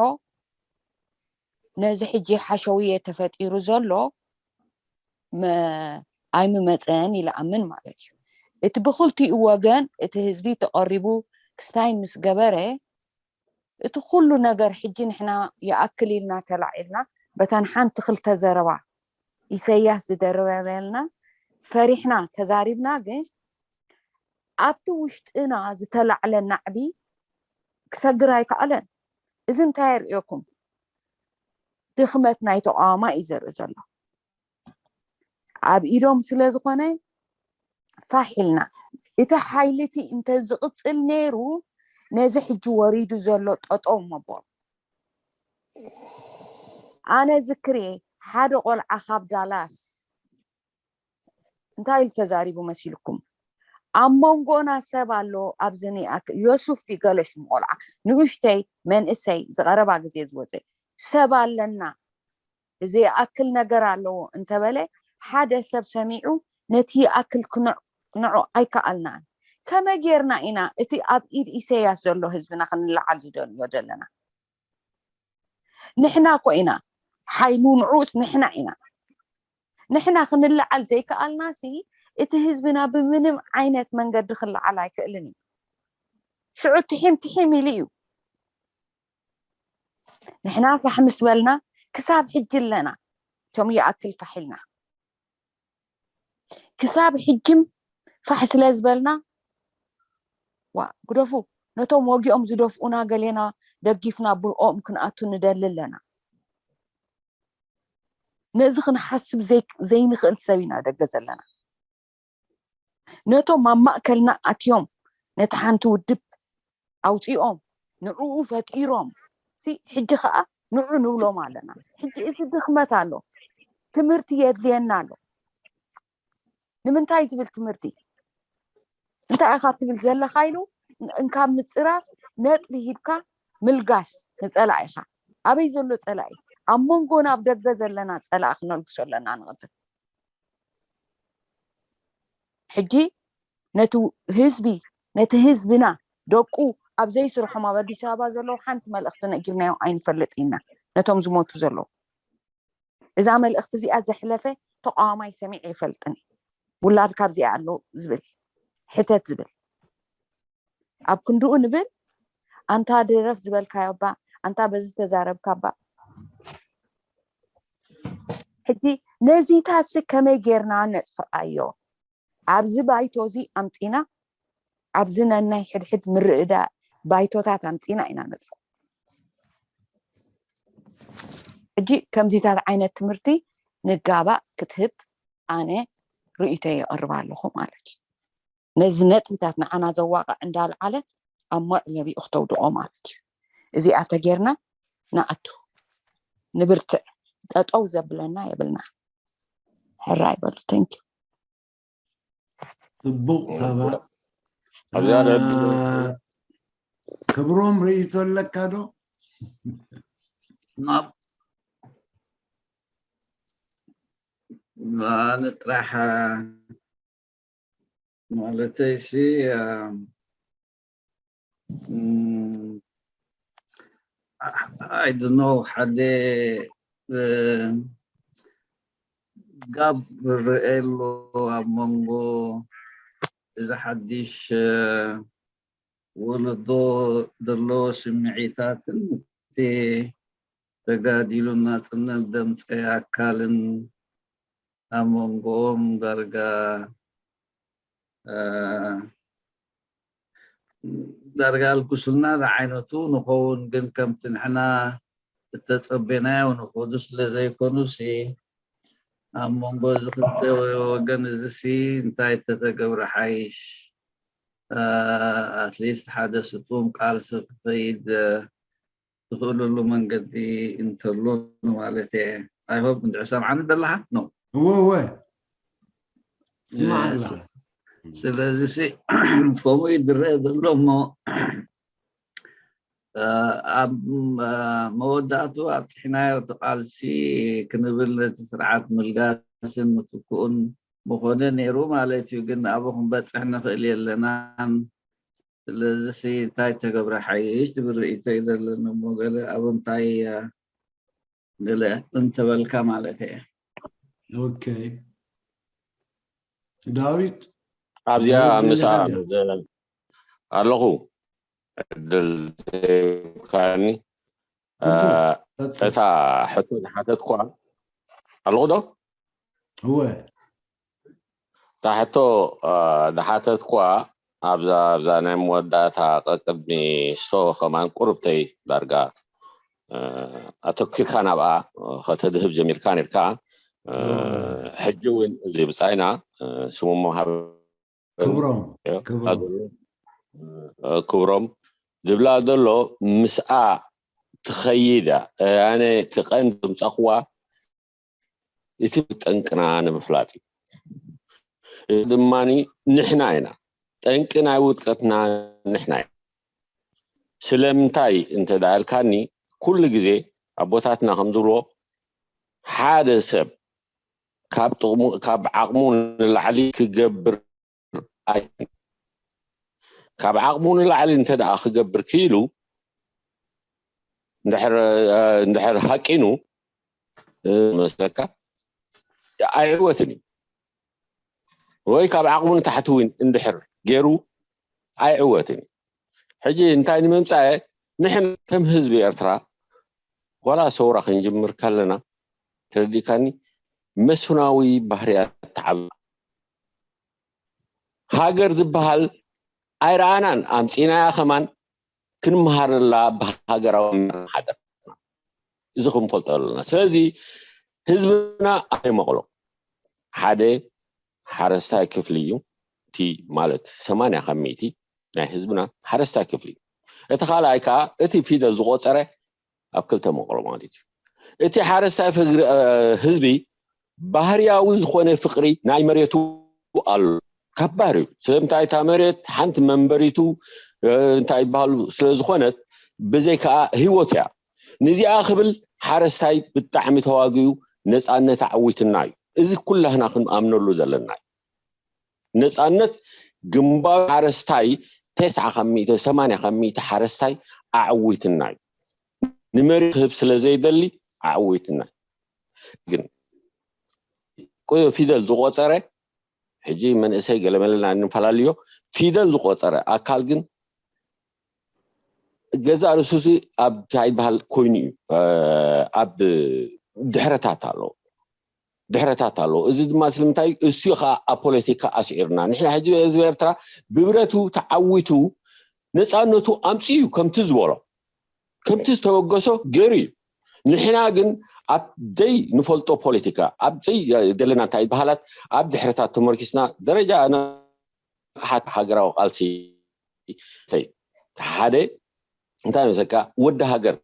ነዚ ሕጂ ሓሸውየ ተፈጢሩ ዘሎ ኣይምመፀን ኢለ ኣምን ማለት እዩ። እቲ ብክልቲኡ ወገን እቲ ህዝቢ ተቐሪቡ ክስታይ ምስ ገበረ እቲ ኩሉ ነገር ሕጂ ንሕና ይኣክል ኢልና ተላዒልና በተን ሓንቲ ክልተ ዘረባ ኢሰያስ ዝደረበልና ፈሪሕና ተዛሪብና ግን ኣብቲ ውሽጥና ዝተላዕለ ናዕቢ ክሰግር ኣይከኣለን። እዚ እንታይ የርእየኩም? ድኽመት ናይ ተቃዋማ እዩ ዘርኢ ዘሎ። ኣብ ኢዶም ስለ ዝኾነ ፋሕ ኢልና እቲ ሓይሊ እቲ እንተዝቕፅል ነይሩ ነዚ ሕጂ ወሪዱ ዘሎ ጠጠው መቦል ኣነ ዝክርየ ሓደ ቆልዓ ካብ ዳላስ እንታይ ኢሉ ተዛሪቡ መሲልኩም? ኣብ መንጎና ሰብ ኣሎ ኣብዚ ንኣክ ዮሱፍ ድዩ ገለ ሽሙ ቆልዓ ንእሽተይ መንእሰይ ዝቐረባ ግዜ ዝወፀ ሰብ ኣለና እዚ ይኣክል ነገር ኣለዎ እንተበለ ሓደ ሰብ ሰሚዑ ነቲ ይኣክል ክንዕኦ ኣይከኣልናን። ከመይ ጌርና ኢና እቲ ኣብ ኢድ ኢሰያስ ዘሎ ህዝብና ክንለዓል ዝደልዮ ዘለና? ንሕና እኮ ኢና ሓይሉ ንዑስ ንሕና ኢና። ንሕና ክንለዓል ዘይከኣልና ሲ እቲ ህዝብና ብምንም ዓይነት መንገዲ ክለዓል ኣይክእልን እዩ። ሽዑ ትሒም ትሒም ኢሉ እዩ። ንሕና ፋሕ ምስ በልና ክሳብ ሕጂ ኣለና። እቶም ይኣክል ፋሕ ኢልና ክሳብ ሕጅም ፋሕ ስለ ዝበልና ዋ ግደፉ ነቶም ወጊኦም ዝደፍኡና ገሌና ደጊፍና ብኦም ክንኣቱ ንደሊ ኣለና። ነዚ ክንሓስብ ዘይንኽእል ሰብ ኢና ደገ ዘለና። ነቶም ኣብ ማእከልና ኣትዮም ነቲ ሓንቲ ውድብ ኣውፂኦም ንዕኡ ፈጢሮም ሕጂ ከዓ ንዑ ንብሎም ኣለና። ሕጂ እዚ ድኽመት ኣሎ። ትምህርቲ የድልየና ኣሎ። ንምንታይ ዝብል ትምህርቲ እንታይ ኢኻ ትብል ዘለኻ ኢሉ እንካብ ምፅራፍ ነጥቢ ሂብካ ምልጋስ ንፀላኢኻ። ኣበይ ዘሎ ፀላኢ? ኣብ መንጎና ኣብ ደገ ዘለና ፀላኢ ክነልግሶ ኣለና ንቕድም። ሕጂ ነቲ ህዝቢ ነቲ ህዝብና ደቁ ኣብ ዘይስርሖም ኣብ ኣዲስ ኣበባ ዘለዉ ሓንቲ መልእኽቲ ነጊርናዮም ኣይንፈልጥ ኢና። ነቶም ዝሞቱ ዘለዉ እዛ መልእኽቲ እዚኣ ዘሕለፈ ተቃዋማይ ሰሚዕ ይፈልጥን ውላድ ካብዚኣ ኣሎ ዝብል ሕተት ዝብል ኣብ ክንድኡ ንብል ኣንታ ድረፍ ዝበልካዮ ባ ኣንታ በዚ ተዛረብካ ባ ሕጂ ነዚታት ከመይ ጌርና ነጥፍኣዮ ኣብዚ ባይቶ እዚ ኣምፂና ኣብዚ ነናይ ሕድሕድ ምርዳእ ባይቶታት ኣምፂና ኢና ነጥፎ ሕጂ ከምዚታት ዓይነት ትምህርቲ ንጋባእ ክትህብ ኣነ ርእይቶ የቕርብ ኣለኹ ማለት እዩ ነዚ ነጥብታት ንዓና ዘዋቕዕ እንዳልዓለት ኣብ መዕለቢኡ ክተውድቆ ማለት እዩ እዚኣ ተጌርና ንኣቱ ንብርትዕ ጠጠው ዘብለና የብልና ሕራይ በሉ ተንኪ ፅቡቅ ሳባ ኣብዚኣ ክብሮም ርእይቶ ኣለካ ዶ ኣነ ጥራሕ ማለተይ ሲ I don't know ሓደ ጋብ ረኤሎ ኣብ መንጎ እዚ ሓድሽ ወለዶ ዘለዎ ስምዒታትን እቲ ተጋዲሉ ናፅነት ደምፀ ኣካልን ኣብ መንጎኦም ዳርጋ ዳርጋ ልኩስልና ዝዓይነቱ ንኸውን ግን ከምቲ ንሕና እተፀቤናዮ ንኸዱ ስለ ዘይኮኑ ሲ ኣብ መንጎ እዚ ክልተ ወገን እዚ ሲ እንታይ ተተገብረ ሓይሽ ኣትሊስት ሓደ ስጡም ቃልሲ ክኸይድ ዝኽእለሉ መንገዲ እንተሎ ማለት እየ። I hope እንድሕር ሰምዓኒ ደለኻ? No። እወ እወ ስማዕ ኣለኻ። ስለዚ ሲ ከምኡ እዩ ዝረአ ዘሎ እሞ ኣብ መወዳእቱ ኣብፅሒናዮ እቲ ቃልሲ ክንብል ነቲ ስርዓት ምልጋስን ምትክኡን ምኾነ ነይሩ ማለት እዩ። ግን ኣብኡ ክንበፅሕ ንኽእል የለናን። ስለዚ ሲ እንታይ ተገብረ ሓይሽ ትብል ርእይቶ እዩ ዘለኒ እሞ ገለ ኣብ እንታይ ገለ እንተበልካ ማለት እየ። ኦኬ ዳዊት ኣብዚኣ ዳዊት ምሳ ደሊኻ ድያ? ኣለኹ ዕድል ዘይብካኒ ጽቡቅ እ፣ ቀጽል። እታ ሕቶ ዝሓተትኳ ኣለኹ ዶ እወ እታ ሕቶ እ፣ ዝሓተትኳ ኣብዛ ኣብዛ ናይ መወዳእታ ቀቅድሚ ስቶ ከማን ቁርብተይ ዳርጋ እ፣ ኣተኪርካ ናብኣ ከተድህብ ጀሚርካ ነርካ እ፣ እወ። ሕጂ እውን እዚ ብጻይና እ፣ ስሙ መሃብ ክብሮም እዩ። ክብሮም ኣዝዩ፣ እ፣ ክብሮም ዝብላ ዘሎ ምስኣ ትኸይድ እያ። ኣነ እቲ ቀንዲ ዝምጻኹዋ እቲ ጠንቅና ንምፍላጥ እዩ። እዚ ድማ ንሕና ኢና። ጠንቂ ናይ ውድቀትና ንሕና ኢና። ስለምንታይ እንተ ደኣ ኢልካኒ፣ ኩሉ ግዜ ኣቦታትና ከም ዝብልዎ ሓደ ሰብ ካብ ጥቕሙ ካብ ዓቕሙ ንላዕሊ ክገብር ኣይክእልን። ካብ ዓቕሙ ንላዕሊ እንተ ደኣ ክገብር ክኢሉ እንድሕር እንድሕር ሃቂኑ መስለካ ኣይዕወትን እዩ። ወይ ካብ ዓቕሙ ንታሕቲ እውን እንድሕር ገይሩ ኣይዕወትን እዩ። ሕጂ እንታይ ንምምፃእ ንሕና ከም ህዝቢ ኤርትራ ዋላ ሰውራ ክንጅምር ከለና ተረዲእካኒ መስፍናዊ ባህርያት ተዓብ ሃገር ዝበሃል ኣይረኣናን ኣምፂናያ ከማን ክንመሃረላ ብሃገራዊ መርሓደር እዚ ክንፈልጦ ኣለና። ስለዚ ህዝብና ኣይመቕሎ ሓደ ሓረስታይ ክፍሊ እዩ። እቲ ማለት ሰማንያ ካብ ሚእቲ ናይ ህዝብና ሓረስታይ ክፍሊ እዩ። እቲ ካልኣይ ከዓ እቲ ፊደል ዝቆፀረ ኣብ ክልተ መቕሎ ማለት እዩ። እቲ ሓረስታይ ፍግሪ እ፣ ህዝቢ ባህርያዊ ዝኾነ ፍቕሪ ናይ መሬቱ ኣሎ ካብ ባህሪኡ። ስለምንታይ እታ መሬት ሓንቲ መንበሪቱ እ፣ እንታይ ይበሃሉ ስለ ዝኾነት ብዘይ ከዓ ህይወት እያ። ንዚኣ ክብል ሓረስታይ ብጣዕሚ ተዋጊኡ ነፃነት ኣዕዊትና እዩ። እዚ ኩላህና ክንኣምነሉ ዘለና እዩ። ነፃነት ግንባር ሓረስታይ ተስዓ ካብ ሚእቲ፣ ሰማንያ ካብ ሚእቲ ሓረስታይ ኣዕዊትና እዩ። ንመሬት ክህብ ስለ ዘይደሊ ኣዕዊትና እዩ። ግን ቁ-፣ ፊደል ዝቆፀረ፣ ሕጂ መንእሰይ ገለመለና እንፈላለዮ፣ ፊደል ዝቆፀረ ኣካል ግን ገዛእ ርእሱ ኣብ እንታይ ይበሃል ኮይኑ እዩ፣ ኣብ ድሕረታት ኣሎ፣ ድሕረታት ኣሎ። እዚ ድማ ስለምንታይ እዩ? እሱ እዩ ከዓ ኣብ ፖለቲካ ኣስዒርና። ንሕና ሕጂ ህዝቢ ኤርትራ ብብረቱ ተዓዊቱ ነፃነቱ ኣምፅኡ እዩ፣ ከምቲ ዝበሎ፣ ከምቲ ዝተበገሶ ገይሩ እዩ። ንሕና ግን ኣብ ዘይንፈልጦ ፖለቲካ፣ ኣብ ዘይደለና እንታይ ይበሃላት፣ ኣብ ድሕረታት ተመርኪስና ደረጃ ንቕሓት ሃገራዊ ቃልሲ፣ ሰይ፣ ሓደ እንታይ መሰካ፣ ወዲ ሃገር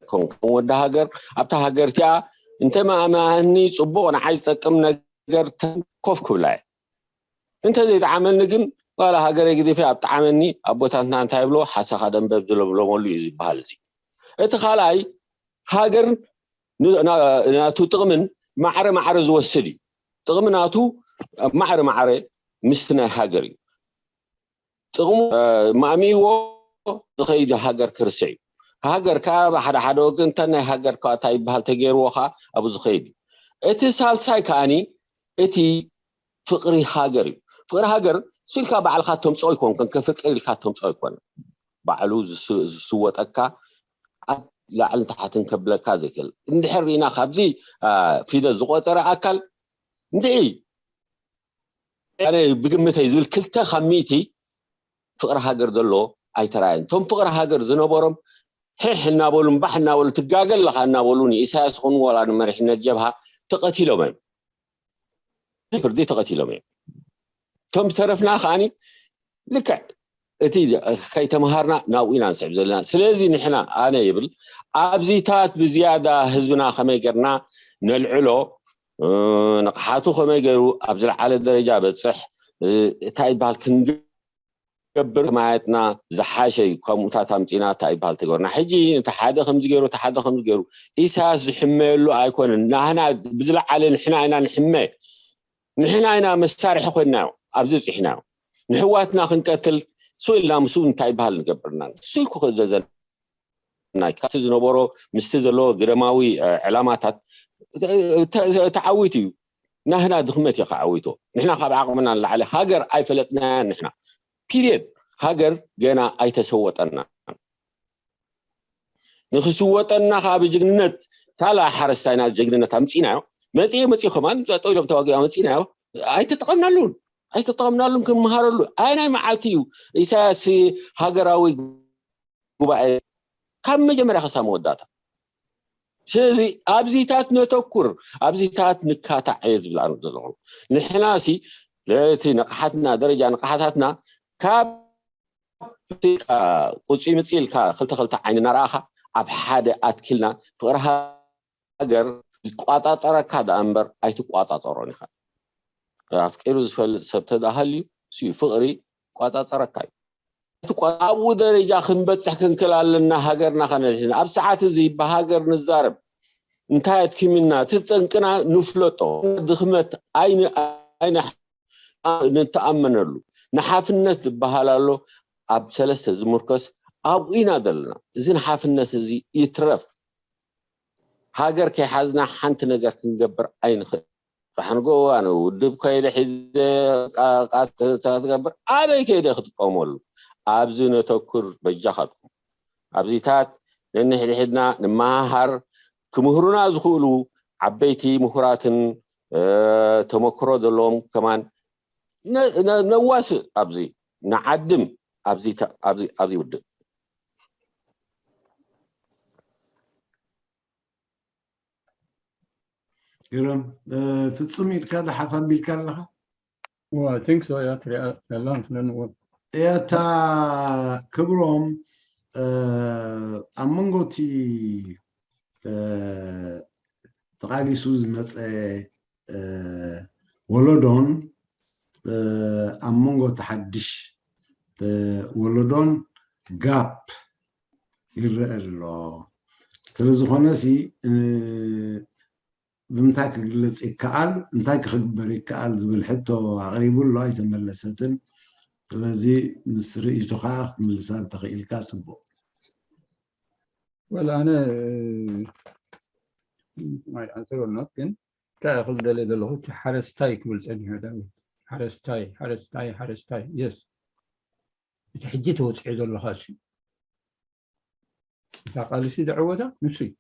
ኮንኩ፣ ወዲ ሃገር ኣብታ ሃገር እቲኣ እንተ መኣመሃኒ ጽቡቕ ንዓይ ዝጠቅም ነገር ተ-፣ ኮፍ ክብላ እየ። እንተ ዘይጠዓመኒ ግን ዋላ ሃገረይ ግዲፈ ኣብ ጠዓመኒ ኣቦታትና እንታይ ይብሎ፣ ሓሳኻ ደንበብ ዝለምለመሉ እዩ ዝበሃል። እዚ እቲ ካልኣይ ሃገር ን-፣ ና-፣ ናቱ ጥቕምን ማዕረ ማዕረ ዝወስድ እዩ። ጥቕሚ ናቱ ኣብ ማዕረ ማዕረ ምስቲ ናይ ሃገር እዩ። ጥቕሙ፣ እ፣ ማእሚዎ ዝኸይድ ሃገር ክርስዕ እዩ። ሃገር ከኣ ብሓደ ሓደ ወገን እንተ ናይ ሃገር ከኣ እንታይ ይበሃል ተገይርዎ ከኣ ኣብኡ ዝኸይድ እዩ። እቲ ሳልሳይ ከኣኒ እቲ ፍቕሪ ሃገር እዩ። ፍቕሪ ሃገር እሱ ኢልካ ባዕልኻ ተምጽኦ ኣይኮንኩን፣ ከፍቅር ኢልካ ተምጽኦ ኣይኮነን። ባዕሉ ዝስ-፣ ዝስወጠካ ኣብ ላዕልን ታሕትን ከብለካ ዘይክእል። እንድሕር ርኢና ካብዚ፣ አ፣ ፊደል ዝቆጸረ ኣካል እንድዒ ኣነ ብግምተይ ዝብል ክልተ ካብ ሚእቲ ፍቕሪ ሃገር ዘሎ ኣይተራእየን። እቶም ፍቕሪ ሃገር ዝነበሮም ሕሕ እናበሉ እምባሕ እናበሉ ትጋገ ኣለኻ እናበሉ ንኢሳያስ ይኹን ዋላ ንመሪሕነት ጀብሃ ተቐቲሎም እዮም። ፍርዲ ተቐቲሎም እዮም። እቶም ዝተረፍና ከዓኒ ልክዕ እቲ ከይተምሃርና ናብኡ ኢና ንስዕብ ዘለና። ስለዚ ንሕና ኣነ ይብል ኣብዚታት ብዝያዳ ህዝብና ከመይ ገርና ነልዕሎ፣ እ፣ ንቕሓቱ ከመይ ገይሩ ኣብ ዝለዓለ ደረጃ በጽሕ፣ እ፣ እንታይ ይበሃል ክንገብር ማየትና ዝሓሸ እዩ። ከምኡታት ኣምጺና እንታይ ይበሃል ተገርና። ሕጂ እቲ ሓደ ከምዚ ገይሩ፣ እቲ ሓደ ከምዚ ገይሩ ኢሳያስ ዝሕመየሉ ኣይኮነን። ናህና ብዝለዓለ ንሕና ኢና ንሕመ። ንሕና ኢና መሳርሒ ኮይንናዮ፣ ኣብዚ ብጺሕናዮ። ንሕዋትና ክንቀትል ሱ ኢልና ምስኡ እንታይ ይበሃል ንገብርና። ሱ ኢልኩ ክእዘዘና። ካብቲ ዝነበሮ ምስቲ ዘለዎ ግደማዊ፣ እ፣ ዕላማታት፣ እ፣ ተ-፣ ተዓዊቱ እዩ። ናህና ድኽመት እዩ ከዓዊቶ። ንሕና ካብ ዓቕምና ንላዕሊ ሃገር ኣይፈለጥናያን ንሕና። ፒሪየድ። ሃገር ገና ኣይተሰወጠና። ንኽስወጠና ከዓ ብጅግንነት፣ ታላ ሓረስታይና ጅግንነት ኣምፂናዮ። መፂኡ መፂኡ ከማን ጠጠው ኢሎም ተዋጊኦም ኣምፂናዮ። ኣይተጠቐምናሉን። ኣይተጠቐምናሉን ክንመሃረሉ። ኣየናይ መዓልቲ እዩ ኢሳያስ ሃገራዊ ጉባኤ ካብ መጀመርያ ክሳብ መወዳእታ? ስለዚ ኣብዚታት ነተኩር፣ ኣብዚታት ንካታዕ እየ ዝብል ኣነ ዘለኹ። ንሕና ሲ ለቲ ንቕሓትና፣ ደረጃ ንቕሓታትና ካብ ቁፂ ምፂ ኢልካ ክልተ ክልተ ዓይኒ እናረኣኻ ኣብ ሓደ ኣትኪልና ፍቕሪ ሃገር ዝቋፃፀረካ ደኣ እምበር ኣይትቋፃፀሮን ኢኻ። ኣፍቂሩ ዝፈልጥ ሰብ ተዳሃልዩ ሲ ፍቕሪ ይቋፃፀረካ እዩ። እቲ ቆ-፣ ኣብኡ ደረጃ ክንበፅሕ ክንክእል ኣለና። ሃገርና ከነድሕን ኣብ ሰዓት እዚ ብሃገር ንዛረብ። እንታይ ኣድኪምና? እቲ ጠንቅና ንፍለጦ። ድኽመት ኣይን-፣ ኣይን-፣ ንተኣመነሉ። ንሓፍነት ዝበሃል ኣሎ ኣብ ሰለስተ ዝምርኮስ ኣብኡ ኢና ዘለና። እዚ ንሓፍነት እዚ ይትረፍ። ሃገር ከይሓዝና ሓንቲ ነገር ክንገብር ኣይንኽእል። ፋሕንጎ ኣነ ውድብ ከይደ ሒዘ ቃ-፣ ቃስ ትገብር ኣበይ ከይደ ክጥቀመሉ? ኣብዚ ነተኩር በጃኻትኩም። ኣብዚታት ነንሕድሕድና ንመሃሃር ክምህሩና ዝኽእሉ ዓበይቲ ምሁራትን፣ እ፣ ተመክሮ ዘለዎም ከማን ነ-፣ ነ-፣ ነዋስእ ኣብዚ ንዓድም ኣብዚ ተ-፣ ኣብዚ፣ ኣብዚ ውድብ። ግርም። እ፣ ፍጹም ኢድካ ዶ ሓፍ ኣቢልካ ኣለኻ? Oh, I think so. እያ ትሪኣ ዘላ ምስለኒ እውን። እታ ክብሮም፣ እ፣ ኣብ መንጎ እቲ፣ እ፣ ተቓሊሱ ዝመጸ፣ እ፣ ወለዶን፣ እ፣ ኣብ መንጎ እቲ ሓድሽ፣ እ፣ ወለዶን ጋፕ ይረአ ኣሎ። ስለ ዝኾነ ሲ፣ እ፣ ብምንታይ ክግለጽ ይከኣል፣ እንታይ ክኽበር ይከኣል ዝብል ሕቶ ኣቕሪቡ ኣሎ፣ ኣይተመለሰትን። ስለዚ ምስ ርእይቶኻ ክትምልሳ እንተኽኢልካ ጽቡቕ። ወላ ኣነ ማይ ኣንሰር ኖት ግን እንታይ ክብል ደልየ ዘለኹ፣ እቲ ሓረስታይ ክብል ጸኒሑ ዳዊት። ሓረስታይ፣ ሓረስታይ፣ ሓረስታይ። የስ፣ እቲ ሕጂ ተወፂዑ ዘለኻ እሱ እታ ቃልሲ ዘዕወታ ንሱ እዩ።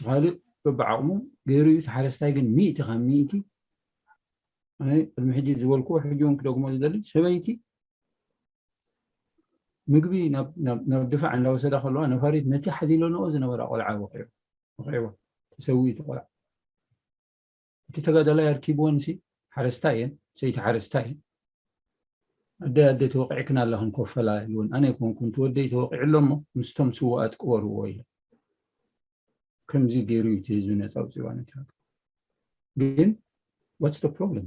ካልእ በብዓቕሙ ገይሩ እዩ። እቲ ሓረስታይ ግን ሚእቲ ካብ ሚእቲ ኣነ ቅድሚ ሕጂ ዝበልኩዎ ሕጂ እውን ክደግሞ ዝደሊ፣ ሰበይቲ ምግቢ ናብ ድፋዕ እንዳወሰዳ ከለዋ ነፋሪት ነቲ ሓዚለንኦ ዝነበራ ቆልዓ ወቂዕዎ፣ ተሰዊኡ እቲ ቆልዓ። እቲ ተጋዳላይ ኣርኪብወን ሲ ሓረስታይ እየን፣ ሰይቲ ሓረስታይ እየን። ኣደይ ኣደይ ተወቂዕክን ኣለኽን ኮፈላ ኢልወን፣ ኣነ ኣይኮንኩን እቲ ወደይ ተወቂዑ ኣሎ እሞ ምስቶም ስውኣት ቅበርዎ ኢለ። ከምዚ ገይሩ እዩ እቲ ህዝቢ ነፃ ኣውፂዋ ነቲ ሃገር። ግን what's the problem?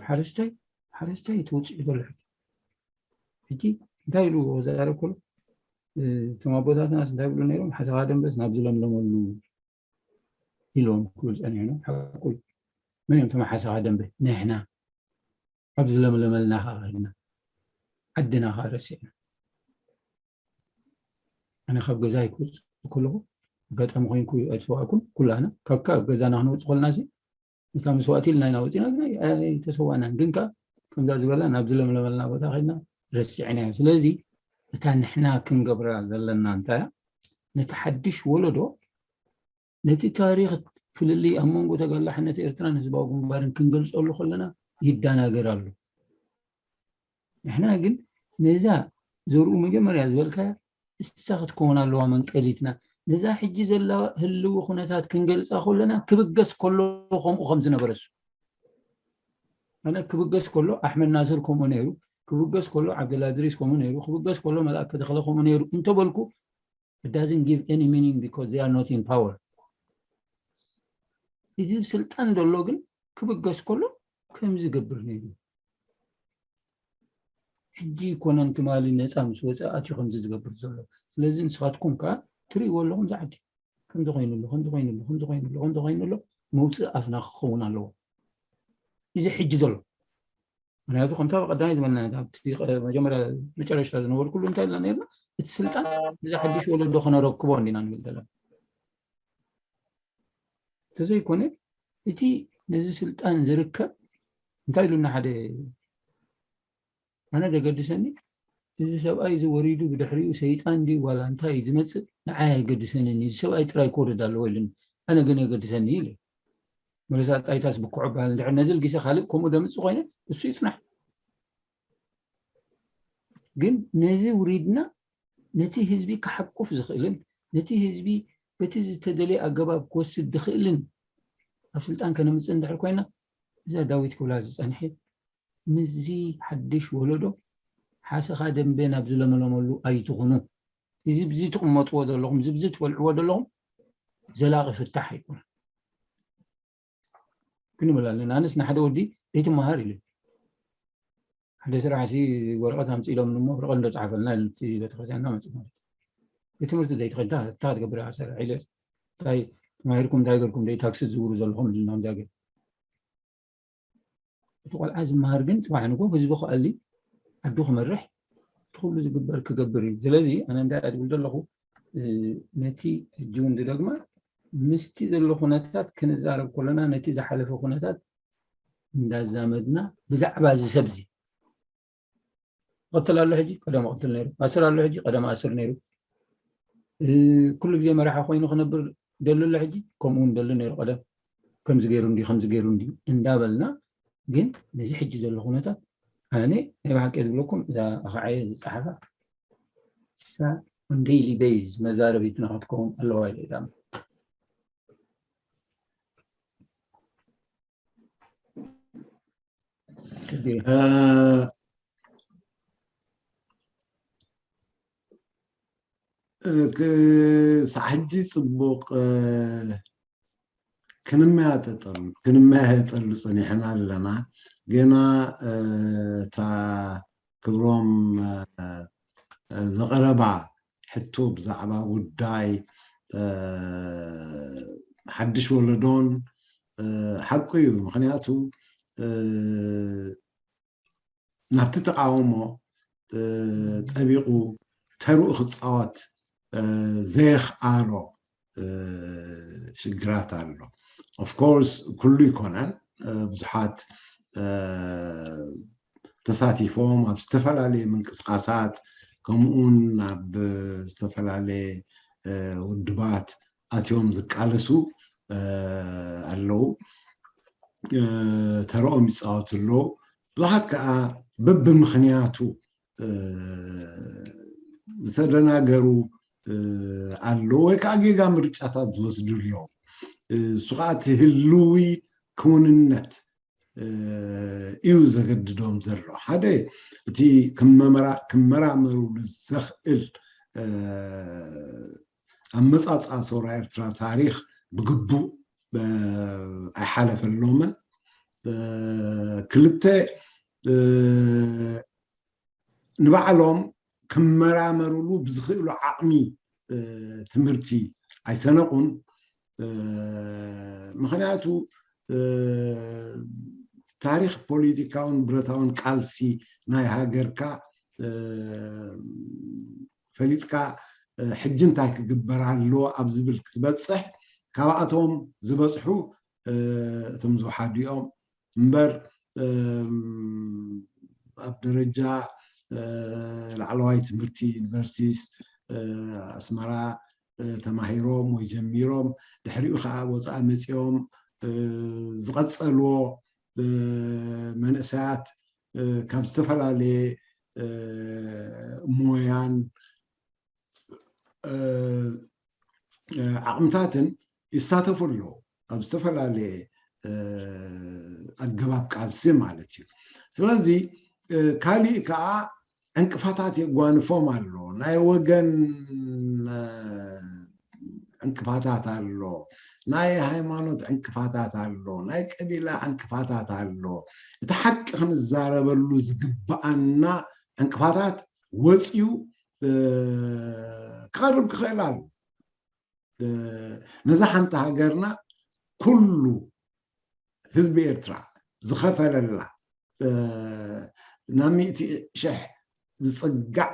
ሓረስታይ ሓረስታይ ተወፂኡ ዘሎ ሕጂ ሕጂ እንታይ ኢሉ ዛረብ ከሎ እቶም ኣቦታትናስ እንታይ ብሉ ነይሮም? ሓሰኻ ደንበስ ናብ ዝለምለመሉ ኢሎም ክብል ፀኒሑ ነው። ሓቁ እዩ። መን እዮም እቶም ሓሰኻ ደንበ? ንሕና ኣብ ዝለምለመልና ከዓ ከድና ዓድና ከዓ ረሲዕና። ኣነ ካብ ገዛይ ክወፅእ ከለኹ ኣጋጣሚ ኮይንኩ ኣይተሰዋእኩን፣ ኩላና ካብ ካብ ገዛና ክንወፅእ ከለና ሲ እታ መስዋእቲ ኢልና ኢና ወፂና፣ ግን ኣይተሰዋእናን። ግን ከዓ ከምዛ ዝበላ ናብ ዝለምለመልና ቦታ ከድና ረሲዕናዮ። ስለዚ እታ ንሕና ክንገብራ ዘለና እንታይ ነቲ ሓድሽ ወለዶ ነቲ ታሪኽ ፍልልይ ኣብ መንጎ ተጋላሕነት ኤርትራን ህዝባዊ ግንባርን ክንገልፀሉ ከለና ይዳናገር ኣሎ። ንሕና ግን ነዛ ዘርኡ መጀመርያ ዝበልካያ እሳ ክትከውን ኣለዋ መንቀሊትና። ነዛ ሕጂ ዘላ ህልዊ ኩነታት ክንገልፃ ከለና ክብገስ ከሎ ከምኡ ከም ዝነበረ እሱ ኣነ ክብገስ ከሎ ኣሕመድ ናስር ከምኡ ነይሩ፣ ክብገስ ከሎ ዓብደላ ድሪስ ከምኡ ነይሩ፣ ክብገስ ከሎ መልኣከ ተኽለ ከምኡ ነይሩ እንተበልኩ it doesn't give any meaning because they are not in power። እዚ ስልጣን ዘሎ ግን ክብገስ ከሎ ከም ዝገብር ነይሩ። ሕጂ ይኮነን ትማሊ ነፃ ምስ ወፀ ኣትዩ ከምዚ ዝገብር ዘሎ። ስለዚ ንስኻትኩም ከዓ ትርእይዎ ኣለኹም ዝዓዲ ከምዚ ኮይኑሉ ከምዚ ኮይኑሉ ከምዚ ኮይኑሉ ከምዚ ኮይኑሎ መውፅእ ኣፍና ክኸውን ኣለዎ። እዚ ሕጂ ዘሎ ምክንያቱ ከምታ ቀዳማይ ዝበልና ኣብቲ መጀመርያ መጨረሽታ ዝነበርኩሉ እንታይ ኢልና ነርና እቲ ስልጣን እዚ ሓድሽ ወለዶ ከነረክቦ እንዲና ንብል ዘለና። እንተዘይኮነ እቲ ነዚ ስልጣን ዝርከብ እንታይ ኢሉና ሓደ ኣነ ደገድሰኒ እዚ ሰብኣይ እዚ ወሪዱ ብድሕሪኡ ሰይጣን ድዩ ዋላ እንታይ ዝመፅእ ንዓይ ኣይገድሰንን እዩ። እዚ ሰብኣይ ጥራይ ክወርድ ኣለዎ ኢሉኒ። ኣነ ግን የገድሰኒ ኢለ። መለሳ ጣይታስ ብኩዖ በሃል እንድሕር ነዚ ልጊሰ ካልእ ከምኡ ደምፅእ ኮይነ እሱ ይፅናሕ። ግን ነዚ ውሪድና ነቲ ህዝቢ ክሓቁፍ ዝኽእልን ነቲ ህዝቢ በቲ ዝተደለየ ኣገባብ ክወስድ ዝኽእልን ኣብ ስልጣን ከነምፅእ እንድሕር ኮይና እዛ ዳዊት ክብላ ዝፀንሐ ምስዚ ሓድሽ ወለዶ ሓሰኻ ደንበ ናብ ዝለመለመሉ ኣይትኹኑ። እዚ ብዚ ትቕመጥዎ ዘለኹም እዚ ብዚ ትበልዕዎ ዘለኹም ዘላቒ ፍታሕ ኣይኮነን ክንብል ኣለና። ኣነስ ንሓደ ወዲ ዘይትመሃር ኢሉ ሓደ ስራሕ ሲ ወረቐት ኣምፅእ ኢሎም እሞ ወረቐት እንደፀሓፈልና ኢሉ እቲ ቤተክርስትያንና መፅእ ማለት እዩ። ቤት ትምህርቲ ዘይትኸይድ እንታይ ክትገብር ኢኻ? ሰራሕ ኢለ እንታይ ተማሂርኩም እንታይ ገርኩም ደይ ታክሲ ዝዝውሩ ዘለኹም ኢልና ከምዚኣ ገይሩ እቲ ቆልዓ ዝመሃር ግን ፅባሕ ንጎ ህዝቢ ክኣሊ ዓዱ ክመርሕ እቲ ኩሉ ዝግበር ክገብር እዩ። ስለዚ ኣነ እንታይ እያ ዝብል ዘለኹ ነቲ ሕጂ እውን ዝደግማ ምስቲ ዘሎ ኩነታት ክንዛረብ ከለና ነቲ ዝሓለፈ ኩነታት እንዳዛመድና ብዛዕባ እዚ ሰብ እዚ ይቐትል ኣሎ ሕጂ ቀደም ይቐትል ነይሩ፣ ኣስር ኣሎ ሕጂ ቀደም ኣስር ነይሩ፣ ኩሉ ግዜ መራሒ ኮይኑ ክነብር ደሊ ኣሎ ሕጂ ከምኡ እውን ደሊ ነይሩ ቀደም ከምዚ ገይሩ እንዲ ከምዚ ገይሩ እንዲ እንዳበልና ግን ነዚ ሕጂ ዘሎ ኩነታት ኣነ ናይ ብሓቂ ዝብለኩም እዛ ኣኽዓየ ዝፀሓፋ እሳ on daily base መዛረቢትና ክትከውን ኣለዋ ኢለ እዛ ክሳዕ ሕጂ ፅቡቕ ክንመያየጠሉ ክንመያየጠሉ ፀኒሕና ኣለና። ገና እታ ክብሮም ዘቐረባ ሕቶ ብዛዕባ ጉዳይ ሓድሽ ወለዶን ሓቁ እዩ። ምክንያቱ ናብቲ ተቃውሞ ጠቢቁ ተርኡ ክፃወት ዘየኽኣሎ ሽግራት ኣሎ። ኦፍኮርስ ኩሉ ይኮነን፣ ብዙሓት ተሳቲፎም ኣብ ዝተፈላለየ ምንቅስቃሳት ከምኡውን ኣብ ዝተፈላለየ ውድባት ኣትዮም ዝቃለሱ ኣለዉ። ተርኦም ይፃወቱ ኣለዉ። ብዙሓት ከዓ በብምክንያቱ ዝተደናገሩ ኣለዉ፣ ወይ ከዓ ጌጋ ምርጫታት ዝወስዱ ኣለዉ። እሱ ከዓ እቲ ህልዊ ክውንነት እዩ ዘገድዶም ዘሎ። ሓደ እቲ ክመራመሩሉ ዘኽእል ኣመፃፅኣ ሰውራ ኤርትራ ታሪክ ብግቡእ ኣይሓለፈሎምን። ክልተ ንባዕሎም ክመራመሩሉ ብዝኽእሉ ዓቕሚ ትምህርቲ ኣይሰነቁን። ምክንያቱ ታሪክ ፖለቲካውን ብረታውን ቃልሲ ናይ ሃገርካ ፈሊጥካ ሕጂ እንታይ ክግበር ኣለዎ ኣብ ዝብል ክትበፅሕ ካብኣቶም ዝበፅሑ እቶም ዝወሓዱ እዮም እምበር ኣብ ደረጃ ላዕለዋይ ትምህርቲ ዩኒቨርሲቲስ ኣስመራ ተማሂሮም ወይ ጀሚሮም ድሕሪኡ ከዓ ወፃኢ መፂኦም ዝቐፀልዎ መንእሰያት ካብ ዝተፈላለየ ሞያን ዓቕምታትን ይሳተፉ ኣለዉ ኣብ ዝተፈላለየ ኣገባብ ቃልሲ ማለት እዩ። ስለዚ ካሊእ ከዓ ዕንቅፋታት የጓንፎም ኣሎ። ናይ ወገን ዕንቅፋታት ኣሎ፣ ናይ ሃይማኖት ዕንቅፋታት ኣሎ፣ ናይ ቀቢላ ዕንቅፋታት ኣሎ። እቲ ሓቂ ክንዛረበሉ ዝግብኣና ዕንቅፋታት ወፅዩ ክቐርብ ክኽእል ኣሎ። ነዛ ሓንቲ ሃገርና ኩሉ ህዝቢ ኤርትራ ዝኸፈለላ ናብ ሚእቲ ሽሕ ዝፅጋዕ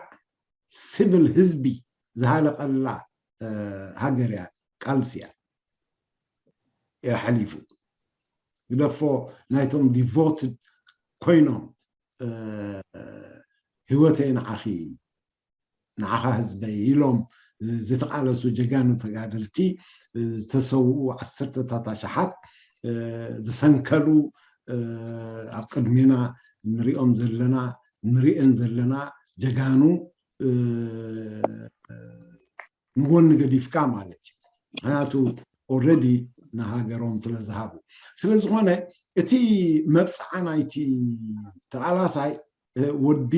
ሲቪል ህዝቢ ዝሃለቀላ ሃገር እያ፣ ቃልሲ እያ እያ ሓሊፉ ግደፎ ናይቶም ዲቮትድ ኮይኖም ህይወተይ ንዓኺ ንዓኻ ህዝበይ ኢሎም ዝተቃለሱ ጀጋኑ ተጋደልቲ ዝተሰውኡ ዓሰርተታት ኣሽሓት ዝሰንከሉ ኣብ ቅድሜና ንሪኦም ዘለና ንሪኤን ዘለና ጀጋኑ ንጎኒ ገዲፍካ ማለት እዩ። ምክንያቱ ኦረዲ ንሃገሮም ስለዝሃቡ ስለዝኾነ እቲ መብፅዓ ናይቲ ተቃላሳይ ወዲ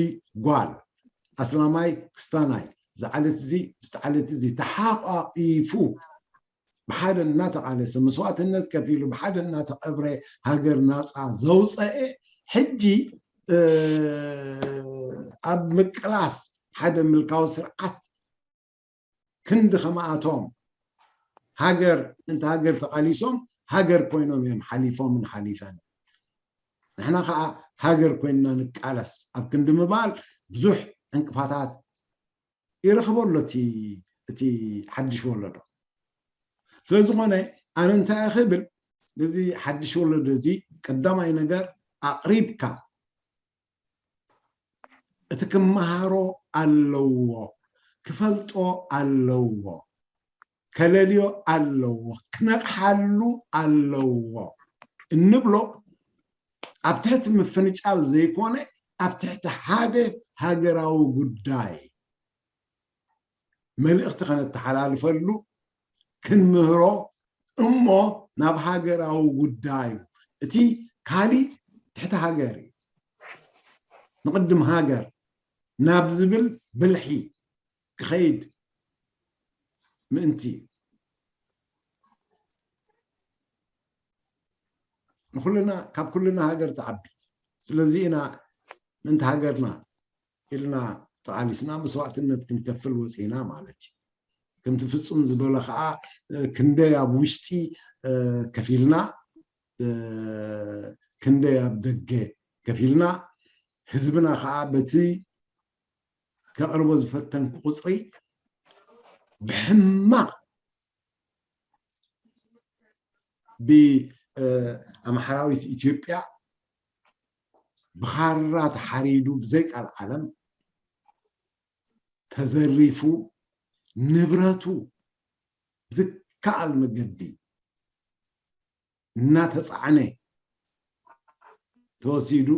ጓል ኣስላማይ ክስታናይ ዝዓለት እዚ ምስቲ ዓለት እዚ ተሓቋቂፉ ብሓደ እናተቃለሰ መስዋእትነት ከፊሉ ብሓደ እናተቀብረ ሃገር ናፃ ዘውፀአ ሕጂ ኣብ ምቅላስ ሓደ ምልካዊ ስርዓት ክንዲ ከማኣቶም ሃገር እንተ ሃገር ተቃሊሶም ሃገር ኮይኖም እዮም ሓሊፎምን ሓሊፈን ንሕና ከዓ ሃገር ኮይንና ንቃለስ ኣብ ክንዲ ምባል ብዙሕ ዕንቅፋታት ይረኽቦ ኣሎ እቲ ሓድሽ ወለዶ ስለዝኾነ ኣነ እንታይ ክብል ነዚ ሓድሽ ወለዶ እዚ ቀዳማይ ነገር ኣቕሪብካ እቲ ክመሃሮ ኣለዎ ክፈልጦ ኣለዎ ከለልዮ ኣለዎ ክነቕሓሉ ኣለዎ እንብሎ ኣብ ትሕቲ ምፍንጫል ዘይኮነ ኣብ ትሕቲ ሓደ ሃገራዊ ጉዳይ መልእኽቲ ከነተሓላልፈሉ ክንምህሮ እሞ ናብ ሃገራዊ ጉዳዩ እቲ ካሊእ ትሕቲ ሃገር እዩ ንቅድም ሃገር ናብ ዝብል ብልሒ ክኸይድ ምእንቲ እዩ ንኩልና ካብ ኩልና ሃገር ትዓቢ ስለዚ ኢና ምእንቲ ሃገርና ኢልና ተቃሊስና መስዋእትነት ክንከፍል ወፂና ማለት እዩ ከምቲ ፍጹም ዝበሎ ከዓ ክንደይ ኣብ ውሽጢ ከፊልና ክንደይ ኣብ ደገ ከፊልና ህዝብና ከዓ በቲ ከቕርቦ ዝፈተንኩ ቁፅሪ ብሕማቕ ብኣምሓራዊት ኢትዮጵያ ብኻራ ተሓሪዱ ብዘይ ቃል ዓለም ተዘሪፉ ንብረቱ ብዝከኣል መገዲ እናተፃዕነ ተወሲዱ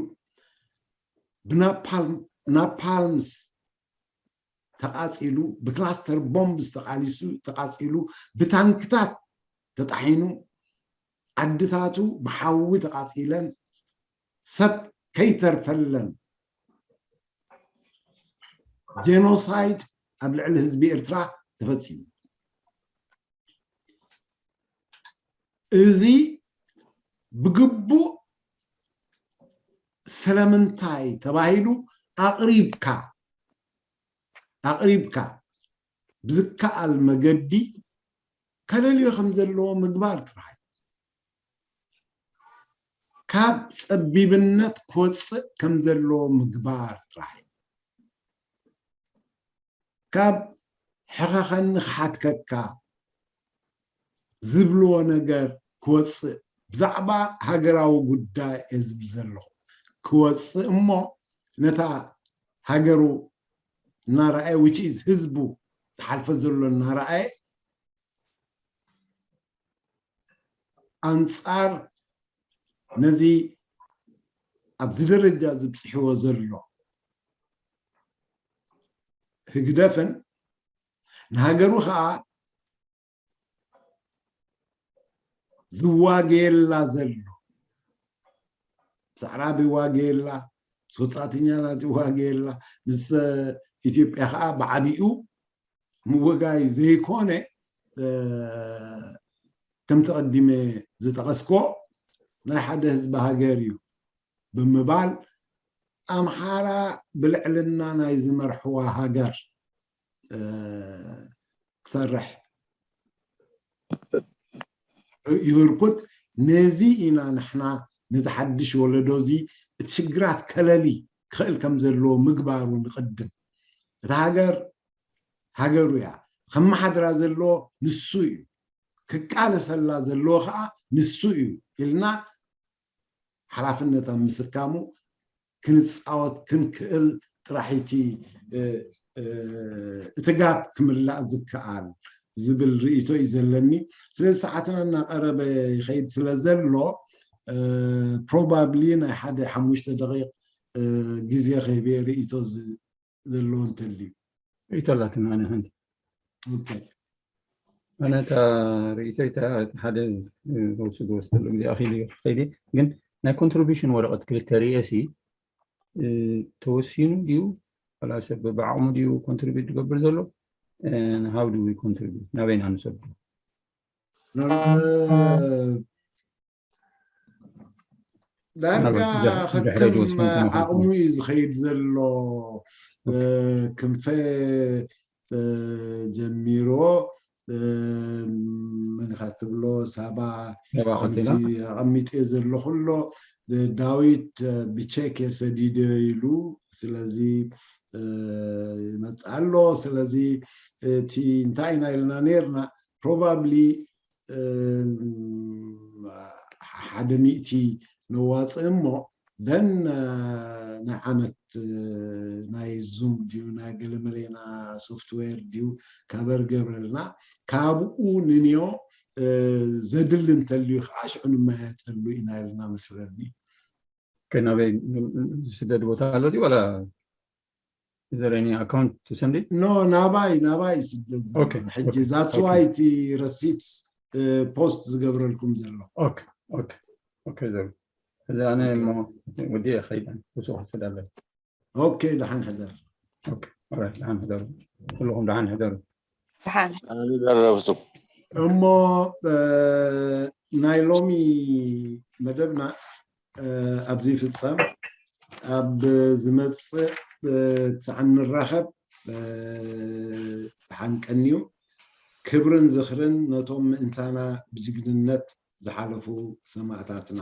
ብናፓልምስ ተቃፂሉ ብክላስተር ቦምብስ ተቃሊሱ ተቃፂሉ ብታንክታት ተጣሒኑ ዓድታቱ ብሓዊ ተቃፂለን ሰብ ከይተርፈለን ጀኖሳይድ ኣብ ልዕሊ ህዝቢ ኤርትራ ተፈፂሙ። እዚ ብግቡእ ስለምንታይ ተባሂሉ ኣቕሪብካ ኣቕሪብካ ብዝከኣል መገዲ ከለልዮ ከም ዘለዎ ምግባር ጥራይ ካብ ፀቢብነት ክወፅእ ከም ዘለዎ ምግባር ጥራይ ካብ ሕኸኸኒ ክሓትከካ ዝብልዎ ነገር ክወፅእ ብዛዕባ ሃገራዊ ጉዳይ እየ ዝብል ዘለኹ ክወፅእ እሞ ነታ ሃገሩ እናረኣየ which is ህዝቡ ዝሓልፈ ዘሎ እናረኣየ ኣንፃር ነዚ ኣብዚ ደረጃ ዝብፅሕዎ ዘሎ ህግደፍን ንሃገሩ ከዓ ዝዋገየላ ዘሎ ምስ ኣዕራብ ይዋገየላ ምስ ወፃእተኛታት ይዋገየላ ምስ ኢትዮጵያ ከዓ ብዓቢኡ ምውጋይ ዘይኮነ ከምቲ ቀዲመ ዝጠቐስኮ ናይ ሓደ ህዝቢ ሃገር እዩ ብምባል ኣምሓራ ብልዕልና ናይ ዝመርሕዋ ሃገር ክሰርሕ ይህርኩት ነዚ ኢና ንሕና ነዚ ሓድሽ ወለዶ እዚ እቲ ሽግራት ከለሊ ክኽእል ከም ዘለዎ ምግባሩ ንቕድም እታ ሃገር ሃገሩ እያ ከመሓድራ ዘለዎ ንሱ እዩ ክቃለሰላ ዘለዎ ከዓ ንሱ እዩ ኢልና ሓላፍነት ኣብ ምስካሙ ክንፃወት ክንክእል ጥራሒቲ እቲ ጋፕ ክምላእ ዝከኣል ዝብል ርእቶ እዩ ዘለኒ ስለዚ ሰዓትና እናቀረበ ይኸይድ ስለ ዘሎ ፕሮባብሊ ናይ ሓደ ሓሙሽተ ደቂቅ ግዜ ከይበየ ርእቶ ዘለዎ እንተልዩ ርእቶ ኣላትና ኣነ ሓንቲ ኣነ እታ ርእቶ እታ ሓደ ወስድ ወስደሉ ግዜ ኣኺሉ እዩ ከይዲ ግን ናይ ኮንትሪቢሽን ወረቐት ክልተ ርእሲ ተወሲኑ ድዩ ዋላ ሰብ ብዓቕሙ ድዩ ኮንትሪቢዩት ዝገብር ዘሎ how do we contribute ናበይና ንሰዱ ዳርጋ ከከም ዓቕሙ እዩ ዝኸይድ ዘሎ ክንፈ ጀሚሮ መን ኢኻ ትብሎ ሳባ ኣቐሚጠ ዘለኹ ኣሎ ዳዊት ብቼክ የሰዲደ ኢሉ ስለዚ ይመፅእ ኣሎ ስለዚ እቲ እንታይ ኢና ኢልና ነርና ፕሮባብሊ ሓደ ሚእቲ ነዋፅእ እሞ ደን ናይ ዓመት ናይ ዙም ድዩ ናይ ገለመሌና ሶፍትዌር ድዩ ካበር ገብረልና ካብኡ ንንዮ ዘድሊ እንተልዩ ከዓ ሽዑ ንመያየጠሉ ኢና ኢልና መስለኒ ናበይ ዝስደድ ቦታ ኣሎ ድዩ ዋላ Is there any account to send it? No, ናባይ ናባይ ስደት ሕጂ that's why እቲ receipt post ዝገብረልኩም ዘሎ okay okay okay ዘሩ እዚ ኣነ እሞ ወዲ ከይደን ብዙ ክስድ ኣለኝ okay ደሓን ሕደር okay ደሓን ሕደሩ ኩልኹም ደሓን ሕደሩ ደሓን ደረብቱ እሞ ናይ ሎሚ መደብና ኣብዚ ይፍፀም ኣብ ዝመፅእ ክሳዕ እንራኸብ ደሓን ቀንዩ ክብርን ዝኽርን ነቶም ምእንታና ብጅግንነት ዝሓለፉ ሰማእታትና።